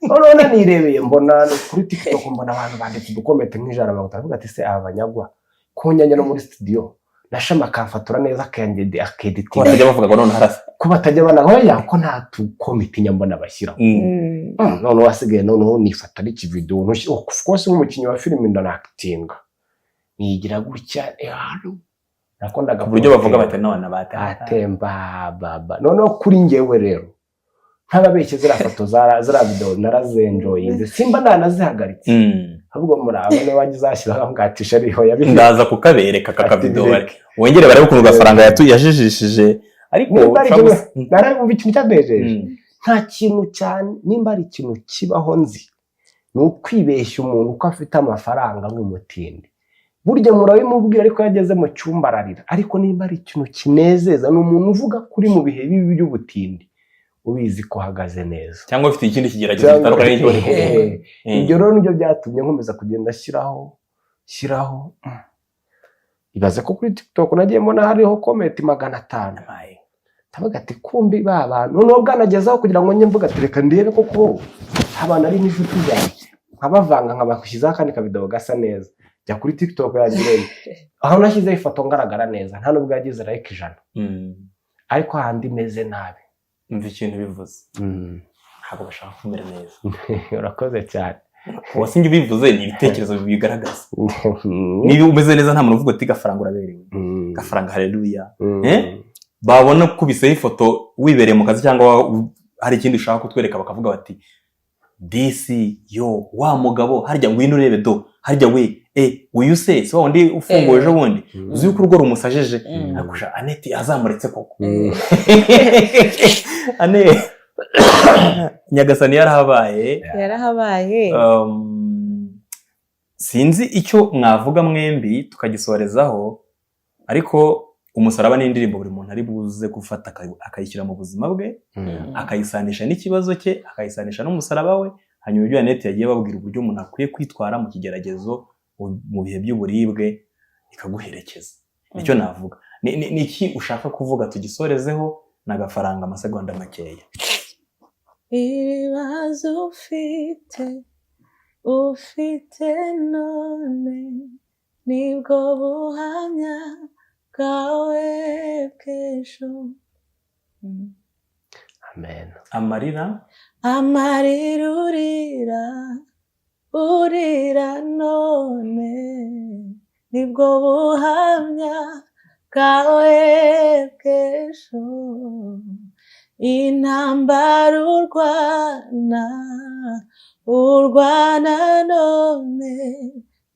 Noneho nanirebeye mbona kuri TikTok, mbona abantu banditse uducomment nk'150. Avuga ati: "Se aba banyagwa ko njya no muri studio na Shema akamfatura neza, ko akeditinga, batajya bavuga ngo none harasa?" Ko batajya bana, ko nta tucomment nyambona bashyiraho. Noneho wasigaye, noneho nifata n'ikivideo, of course nk'umukinnyi wa filime ndanactinga, nigira gutya, hano nakundaga ku buryo bavuga bati none bata atemba baba. Noneho kuri njyewe rero, ntababeshye, ziriya foto ziriya video narazenjoyinze, simba nanazihagaritse. Ahubwo muri abo niba wajya uzashyiraho ngatisha ariho yabihe. Ndaza kukabereka aka Ati kavideo bireke. Wongere barebe ukuntu Gafaranga yajijishije, ariko Nimba ari ushobora narabumva ikintu cyanejeje. Nta kintu cyane, nimba ari ikintu kibaho nzi, ni ukwibeshya umuntu ko afite amafaranga ari umutindi. Burya murabimubwira, ariko iyo ageze mu cyumba ararira. Ariko nimba ari ikintu kinezeza, ni umuntu uvuga kuri mu bihe bibi by'ubutindi, ubizi ko uhagaze neza. Cyangwa ufite ikindi kigeragezo gitandukanye n'icyo bari kuvuga. Ibyo rero nibyo byatumye nkomeza kugenda shyiraho, shyiraho. Ibaze ko kuri TikTok nagiye mbona hariho comment 500. Aye. Ndavuga ati: "Kumbi ba bantu." Noneho bwanagezaho kugira ngo njye mvuga ati: "Reka ndebe koko abantu ari n'inshuti zanjye," nkabavanga, nkabashyizeho akandi kavideo gasa neza. Jya kuri TikTok yanjye urebe aho nashyizeho ifoto ngaragara neza, nta nubwo yagize like 100. Ariko handi meze nabi. Umva ikintu bivuze, ntabwo bashaka kumera neza. Urakoze cyane. Ubu sinjye ubivuze, ni ibitekerezo bibigaragaza. Niba umeze neza, nta muntu uvuga ati: "Gafaranga uraberewe, Gafaranga haleluya." Eh? Babona kubiseho ifoto wibereye mu kazi cyangwa hari ikindi ushaka kutwereka, bakavuga bati: "Disi yo wa mugabo, harya ngwino urebe do, harya we, uyu se si wa wundi ufunguye ejo bundi? Uzi yuko urugo rumusajeje?" Ariko sha Aneti azamuretse koko. Ane, Nyagasani yarahabaye. Yarahabaye. Sinzi icyo mwavuga mwembi tukagisorezaho, ariko umusaraba ni indirimbo buri muntu ari buze gufata akayishyira mu buzima bwe, akayisanisha n'ikibazo cye, akayisanisha n'umusaraba we. Hanyuma ibyo Annette yagiye babwira, uburyo umuntu akwiye kwitwara mu kigeragezo, mu bihe by'uburibwe, ikaguherekeza. Nicyo navuga. Ni iki ushaka kuvuga tugisorezeho n'agafaranga amasegonda makeya? Ibibazo ufite none nibwo buhamya bwawe bw'ejo. Amen. Amarira. Amarira urira, urira none, nibwo buhamya bwawe bw'ejo. Intambara urwana, urwana none,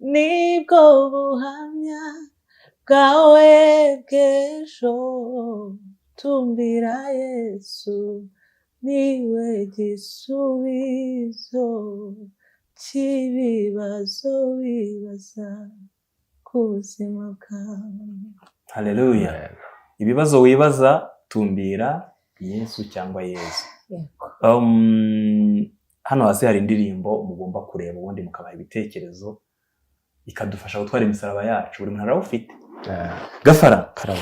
nibwo buhamya bwawe bw'ejo. Tumbira Yesu, niwe gisubizo cy'ibibazo wibaza ku buzima bwawe. Haleluya. Amen. Ibibazo wibaza, tumbira Yesu cyangwa Yezu. Yego. Hano hasi hari indirimbo mugomba kureba, ubundi mukabaha ibitekerezo, ikadufasha gutwara imisaraba yacu. Buri muntu arawufite. Gafara. Karabo.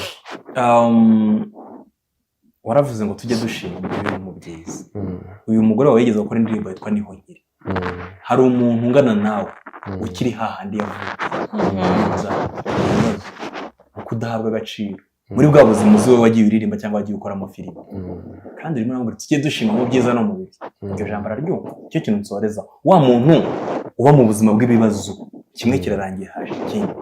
Waravuze ngo tujye dushima mu bibi no mu byiza. Uyu mugore wawe yigeze gukora indirimbo yitwa Niho Nkiri. Hari umuntu ungana nawe ukiri hahandi yavutse, inzara, ibibazo, kudahabwa agaciro muri bwa buzima uzi wowe wagiye uririmba cyangwa wagiye ukoramo filime, kandi rimwe na rimwe tujye dushima mu byiza no mu bibi. Iryo jambo araryumva, icyo kintu nsoreza: wa muntu uba mu buzima bw'ibibazo, kimwe kirarangiye haje ikindi,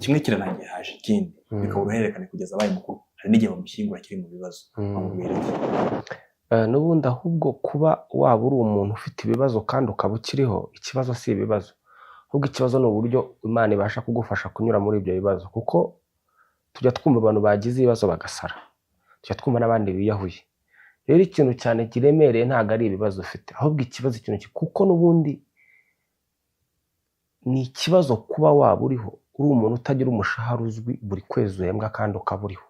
kimwe kirarangiye haje ikindi, bikaba uruhererekane kugeza abaye mukuru, hari n'igihe bamushyingura akiri mu bibazo, bamubwira iki? N'ubundi ahubwo kuba waba uri umuntu ufite ibibazo kandi ukaba ukiriho, ikibazo si ibibazo, ahubwo ikibazo ni uburyo Imana ibasha kugufasha kunyura muri ibyo bibazo. Kuko tujya twumva abantu bagize ibibazo bagasara, tujya twumva n'abandi biyahuye. Rero ikintu cyane kiremereye ntabwo ari ibibazo ufite, ahubwo ikibazo ikintu kuko n'ubundi ni ikibazo kuba waba uriho, uri umuntu utagira umushahara uzwi buri kwezi uhembwa kandi ukaba uriho.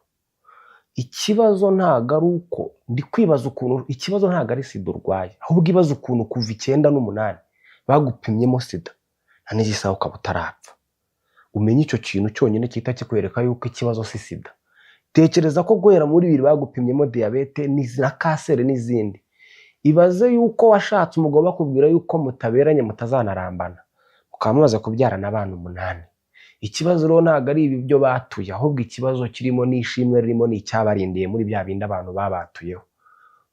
Ikibazo ntabwo ari uko ndi kwibaza ukuntu, ikibazo ntabwo ari sida urwaye, ahubwo ibaza ukuntu kuva 98 bagupimyemo sida, nta n'igisaha ukaba utarapfa. Umenye icyo kintu cyonyine gihita kikwereka yuko ikibazo si sida. Tekereza ko guhera muri 2000 bagupimyemo diyabete na kanseri n'izindi. Ibaze yuko washatse umugabo bakubwira yuko mutaberanye, mutazanarambana, mukaba mumaze kubyarana abana 8. Ikibazo rero ntabwo ari ibi byo batuye, ahubwo ikibazo kirimo n'ishimwe ririmo ni icyabarindiye muri bya bindi abantu babatuyeho.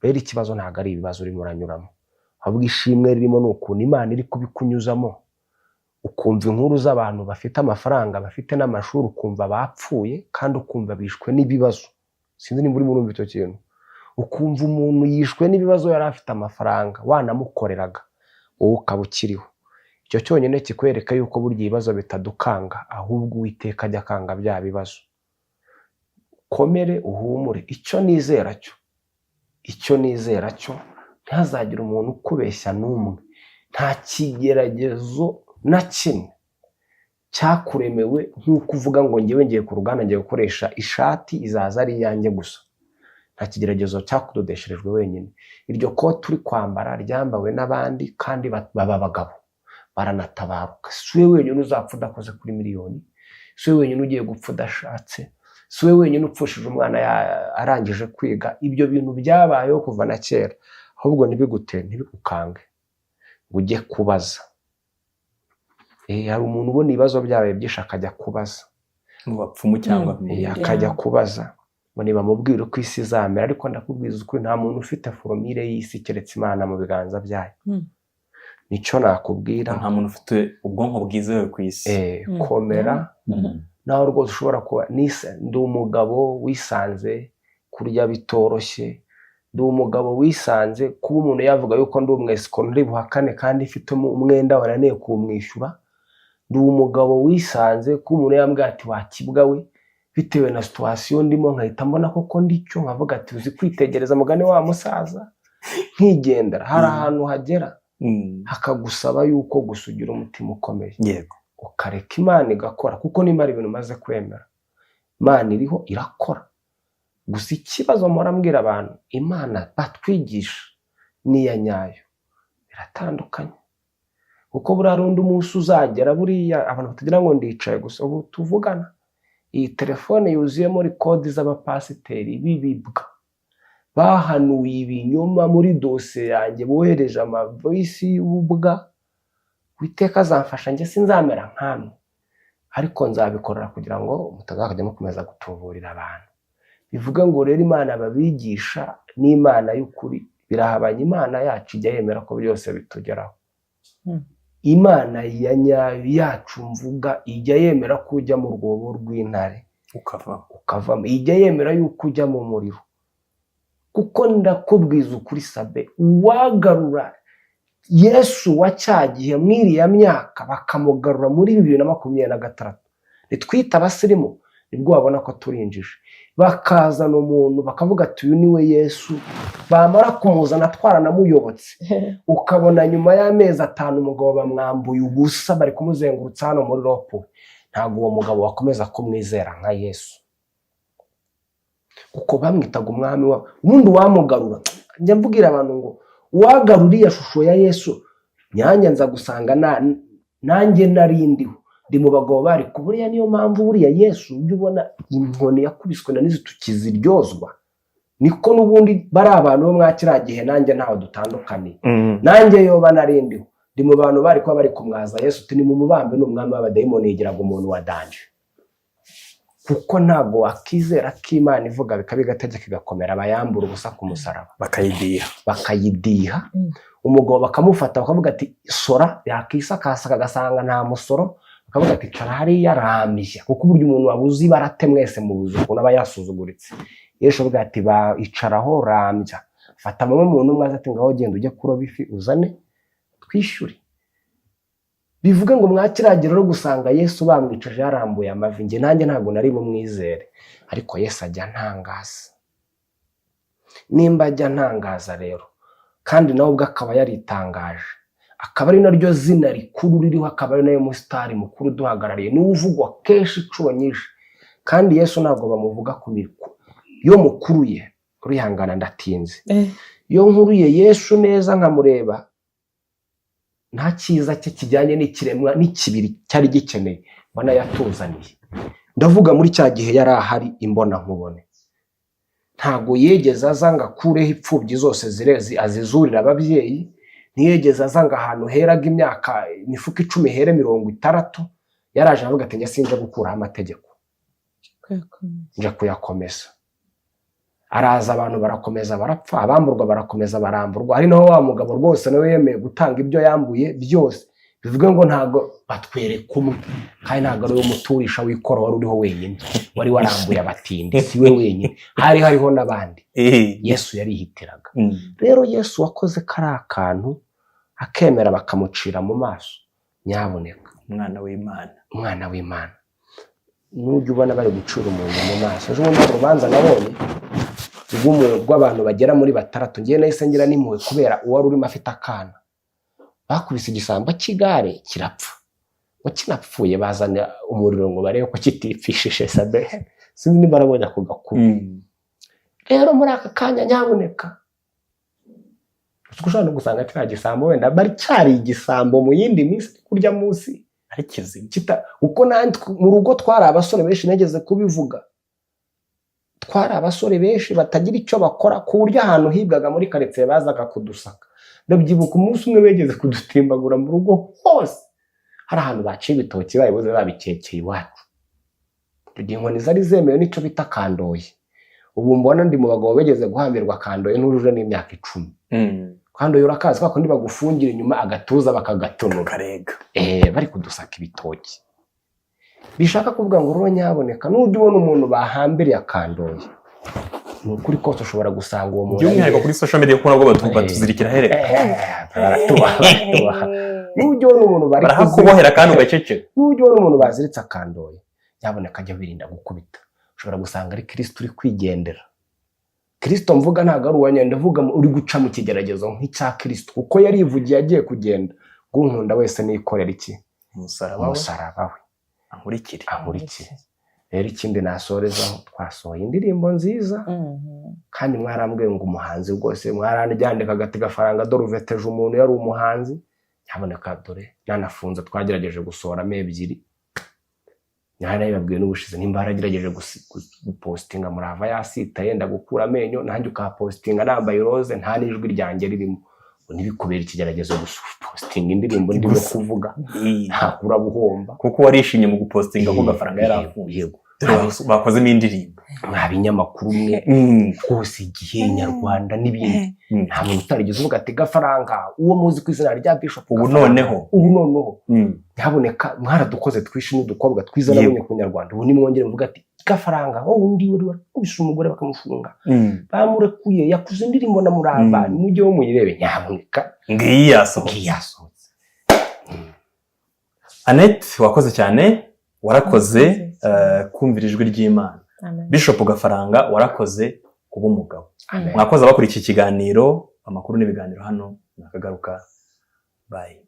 Rero ikibazo ntabwo ari ibibazo urimo uranyuramo, ahubwo ishimwe ririmo ni ukuntu Imana iri kubikunyuzamo. Ukumva inkuru z'abantu bafite amafaranga, bafite n'amashuri, ukumva bapfuye kandi ukumva bishwe n'ibibazo. Sinzi niba urimo urumva icyo kintu. Ukumva umuntu yishwe n'ibibazo, yari afite amafaranga, wanamukoreraga, wowe ukaba ukiriho. Icyo cyonyine kikwereka yuko burya ibibazo bitadukanga, ahubwo Uwiteka ajya akanga bya bibazo. Komere, uhumure. Icyo nizera cyo, ntihazagire umuntu ukubeshya n'umwe. Nta kigeragezo na kimwe cyakuremewe nk'uko uvuga ngo ngewe ngiye ku ruganda, ngiye gukoresha ishati izaza ari iyanjye gusa. Nta kigeragezo cyakudodesherejwe wenyine. Iryo kote uri kwambara ryambawe n'abandi kandi baba abagabo baranatabaruka. Si we wenyine uzapfa udakoze kuri miliyoni, si we wenyine ugiye gupfa udashatse, si we wenyine upfushije umwana arangije kwiga. Ibyo bintu byabayeho kuva na kera. Ahubwo ntibigute, ntibigukange ngo ujye kubaza. Hari umuntu ubona ibibazo byabaye byinshi akajya kubaza mu bapfumu cyangwa akajya kubaza ngo nibamubwire uko isi izamera. Ariko ndakubwiza ukuri, nta muntu ufite formule y'isi keretse Imana mu biganza byayo. Nicyo nakubwira. Nta muntu ufite ubwonko bwizewe ku isi. Komera. Naho rwose ushobora kuba ndi umugabo wisanze kurya bitoroshye, ndi umugabo wisanze kuba umuntu yavuga yuko ndi umwesikoro ntari buhakane kandi mfite umwenda wananiye kuwumwishyura. Ndi umugabo wisanze kuba umuntu yambwira ati wakibwa we, bitewe na situation ndimo, nkahita mbona koko ndicyo, nkavuga ati uzi kwitegereza mugani wa musaza, nkigendera. Hari ahantu hagera hakagusaba yuko gusa ugira umutima ukomeye, ukareka Imana igakora, kuko nimba ari ibintu umaze kwemera, Imana iriho irakora. Gusa ikibazo mpora mbwira abantu, Imana batwigisha n'iya nyayo biratandukanye, kuko buriya rundi umunsi uzagera, buriya abantu batagira ngo ndicaye gusa. Ubu tuvugana iyi telefone yuzuyemo record z'abapasiteri b'ibibwa bahanuye ibinyoma muri dosiye yanjye, bohereje amavoice y'ububwa. Uwiteka azamfasha, njye sinzamera nkamwe, ariko nzabikorera kugira ngo mutazakajya mukomeza gutuburira abantu. Bivuga ngo rero Imana babigisha n'Imana y'ukuri birahabanye. Imana yacu ijya yemera ko byose bitugeraho. Imana ya nyayo yacu mvuga ijya yemera ko ujya mu rwobo rw'intare ukavamo, ukavamo. Ijya yemera yuko ujya mu muriro, kuko ndakubwiza ukuri sabe, uwagarura Yesu wa cya gihe mwiriya myaka bakamugarura muri 2026, nitwita abasirimu nibwo wabona ko turinjije. Bakazana umuntu bakavuga ati uyu ni we Yesu, bamara kumuzana twaranamuyobotse, ukabona nyuma y'amezi 5 umugabo bamwambuye ubusa, bari kumuzengurutsa hano muri rond-point, ntabwo uwo mugabo wakomeza kumwizera nka Yesu, kuko bamwitaga umwami wabo. Ubundi uwamugarura, njya mbwira abantu ngo uwagarura iriya shusho ya Yesu, nyanjye nza gusanga nanjye narindiho, ndi mu bagabo bari ku buriya. Niyo mpamvu buriya Yesu ujya ubona inkoni yakubiswe na nizi tukiziryozwa, niko n'ubundi bari abantu bo mwa kiriya gihe, nanjye ntaho dutandukaniye. Nanjye yoba narindiho, ndi mu bantu bari kuba bari kumwaza Yesu uti ni mu mubambe, ni umwami w'abadayimoni, yigiraga umuntu wa danger, kuko ntabwo wakizera ko Imana ivuga bikaba igategeka igakomera abayambura ubusa ku musaraba, bakayidiha, bakayidiha. Umugabo bakamufata bakavuga ati sora, yakisakasaka agasanga nta musoro, bakavuga ati cara hariya rambya, kuko uburyo umuntu wabuze ibarate mwese mubuze ukuntu aba yasuzuguritse. Yesu avuga ati ba icaraho rambya, fata bamwe mu ntumwa ze ati ngaho genda ujye kuroba ifi uzane twishyure. Bivuge ngo mwakiragira rero gusanga Yesu bamwicaje yarambuye amavi, njye nanjye ntabwo nari bumwizere. Ariko Yesu ajya ntangaza. Nimba ajya ntangaza rero, kandi nawe ubwe akaba yaritangaje, akaba ari naryo zina rikuru ririho, akaba ari nayo musitari mukuru uduhagarariye, niwe uvugwa kenshi inshuro nyinshi. Kandi Yesu ntabwo bamuvuga ku miku yo mukuruye. Urihangana ndatinze. Iyo nkuruye Yesu neza nkamureba, nta cyiza cye kijyanye n'ikiremwa n'ikibiri cyari gikeneye, Wanayatuzaniye. Ndavuga muri cya gihe yari ahari imbona nkubone, ntabwo yigeze aza ngo akureho imfubyi zose zirezi azizurire ababyeyi. Ntiyigeze aza ngo ahantu heraga imyaka imifuka 10 here 60. Yaraje avuga ati: "Njye sinje gukuraho amategeko, nje kuyakomeza." Araza, abantu barakomeza barapfa, abamburwa barakomeza baramburwa. Ari naho wa mugabo rwose nawe yemeye gutanga ibyo yambuye byose. Bivuge ngo ntabwo batwereka umwe, kandi ntabwo ari we muturisha w'ikoro wari uriho wenyine wari warambuye abatindi. Si we wenyine, hari hariho n'abandi. Yesu yarihitiraga. Rero Yesu wakoze kariya kantu, akemera bakamucira mu maso, nyaboneka, Umwana w'Imana. Umwana w'Imana, nujya ubona bari gucira umuntu mu maso. Ejo bundi hari urubanza nabonye rw'abantu bagera muri batandatu. Ngewe nahise ngira n'impuhwe kubera uwari urimo afite akana. Bakubise igisambo cy'igare kirapfa. Ngo kinapfuye bazana umuriro ngo barebe ko kitipfishije. Sabe, sinzi niba arabonye ako gakuru. Rero muri aka kanya, nyabuneka, ushobora no gusanga kiriya gisambo wenda bari cyari igisambo mu yindi minsi, kurya munsi Ari kizima. Kuko natwe mu rugo twari abasore benshi, nageze kubivuga, twari abasore benshi batagira icyo bakora, ku buryo ahantu hibwaga muri karitsiye bazaga kudusaka. Ndabyibuka umunsi umwe begeze kudutimbagura mu rugo hose, hari ahantu baciye ibitoki babibuze, babikekeye iwacu. Icyo gihe inkoni zari zemewe n'icyo bita kandoyi. Ubu mbona ndi mu bagabo begeze guhambirwa kandoyi ntujuje n'imyaka 10. Kandoyi urakazi, kwa kundi bagufungira inyuma agatuza bakagatonora. Karega. Bari kudusaka ibitoki. Bishaka kuvuga ngo rero nyaboneka, nujya ubona umuntu bahambiriye akandoye, ni ukuri kose ushobora gusanga uwo muntu By'umwihariko kuri social media, kuko nabwo batuzirikira hereka. Baratubaha, baratubaha. Nujya ubona umuntu bari Barahakubohera kandi ugaceceka. Nujya ubona umuntu baziritse akandoye, nyaboneka ajya wirinda gukubita. Ushobora gusanga ari Kirisito uri kwigendera. Kirisito mvuga ntabwo ari uwa, ndavuga uri guca mu kigeragezo nk'icya Kirisito, kuko yarivugiye agiye kugenda ngo: "Unkunda wese nikorera iki?" Umusaraba we. Umusaraba we. Ankurikire. Ankurikire. Rero ikindi nasorezaho, twasohoye indirimbo nziza, kandi mwarambwiye ngo umuhanzi rwose, mwarandyandika agati gafaranga, dore uveteje umuntu yari umuhanzi. Nyaboneka, dore nanafunze, twagerageje gusohoramo ebyiri. Ntarabibabwiye n'ubushize, nimba yaragerageje gupostinga Murava yasita yenda gukura amenyo, nanjye ukapostinga nambaye rose, nta n'ijwi ryanjye ririmo, ngo ntibikubere ikigeragezo gusa upostinga indirimbo ndimo Gusa. kuvuga, ntabwo urabuhomba. Kuko warishimye mu gupostinga ko Gafaranga yari afunze. Yego. Dore bakozemo indirimbo. Mwa binyamakuru mwe rwose, Igihe, Nyarwanda n'ibindi, nta muntu utarigeze uvuga ati: "Gafaranga, uwo muzi ku izina rya Bishop Ubu Gafaranga." noneho. Ubu noneho nyaboneka, mwaradukoze twishe n'udukobwa twiza nabonye ku Nyarwanda. Ubu nimwongere muvuga ati: "Gafaranga wowe undi wari wakubise umugore bakamufunga, bamurekuye, yakuze indirimbo na Murava." Nimujyeho muyirebe nyaboneka. Ngiyi yasohotse. Ngiyi yasohotse. Annette, wakoze cyane, warakoze Wakoze cyane. Kumvira ijwi ry'Imana. Amen. Bishop Gafaranga, warakoze kuba umugabo. Amen. Mwakoze abakurikiye ikiganiro, amakuru n'ibiganiro hano nakagaruka. Bye.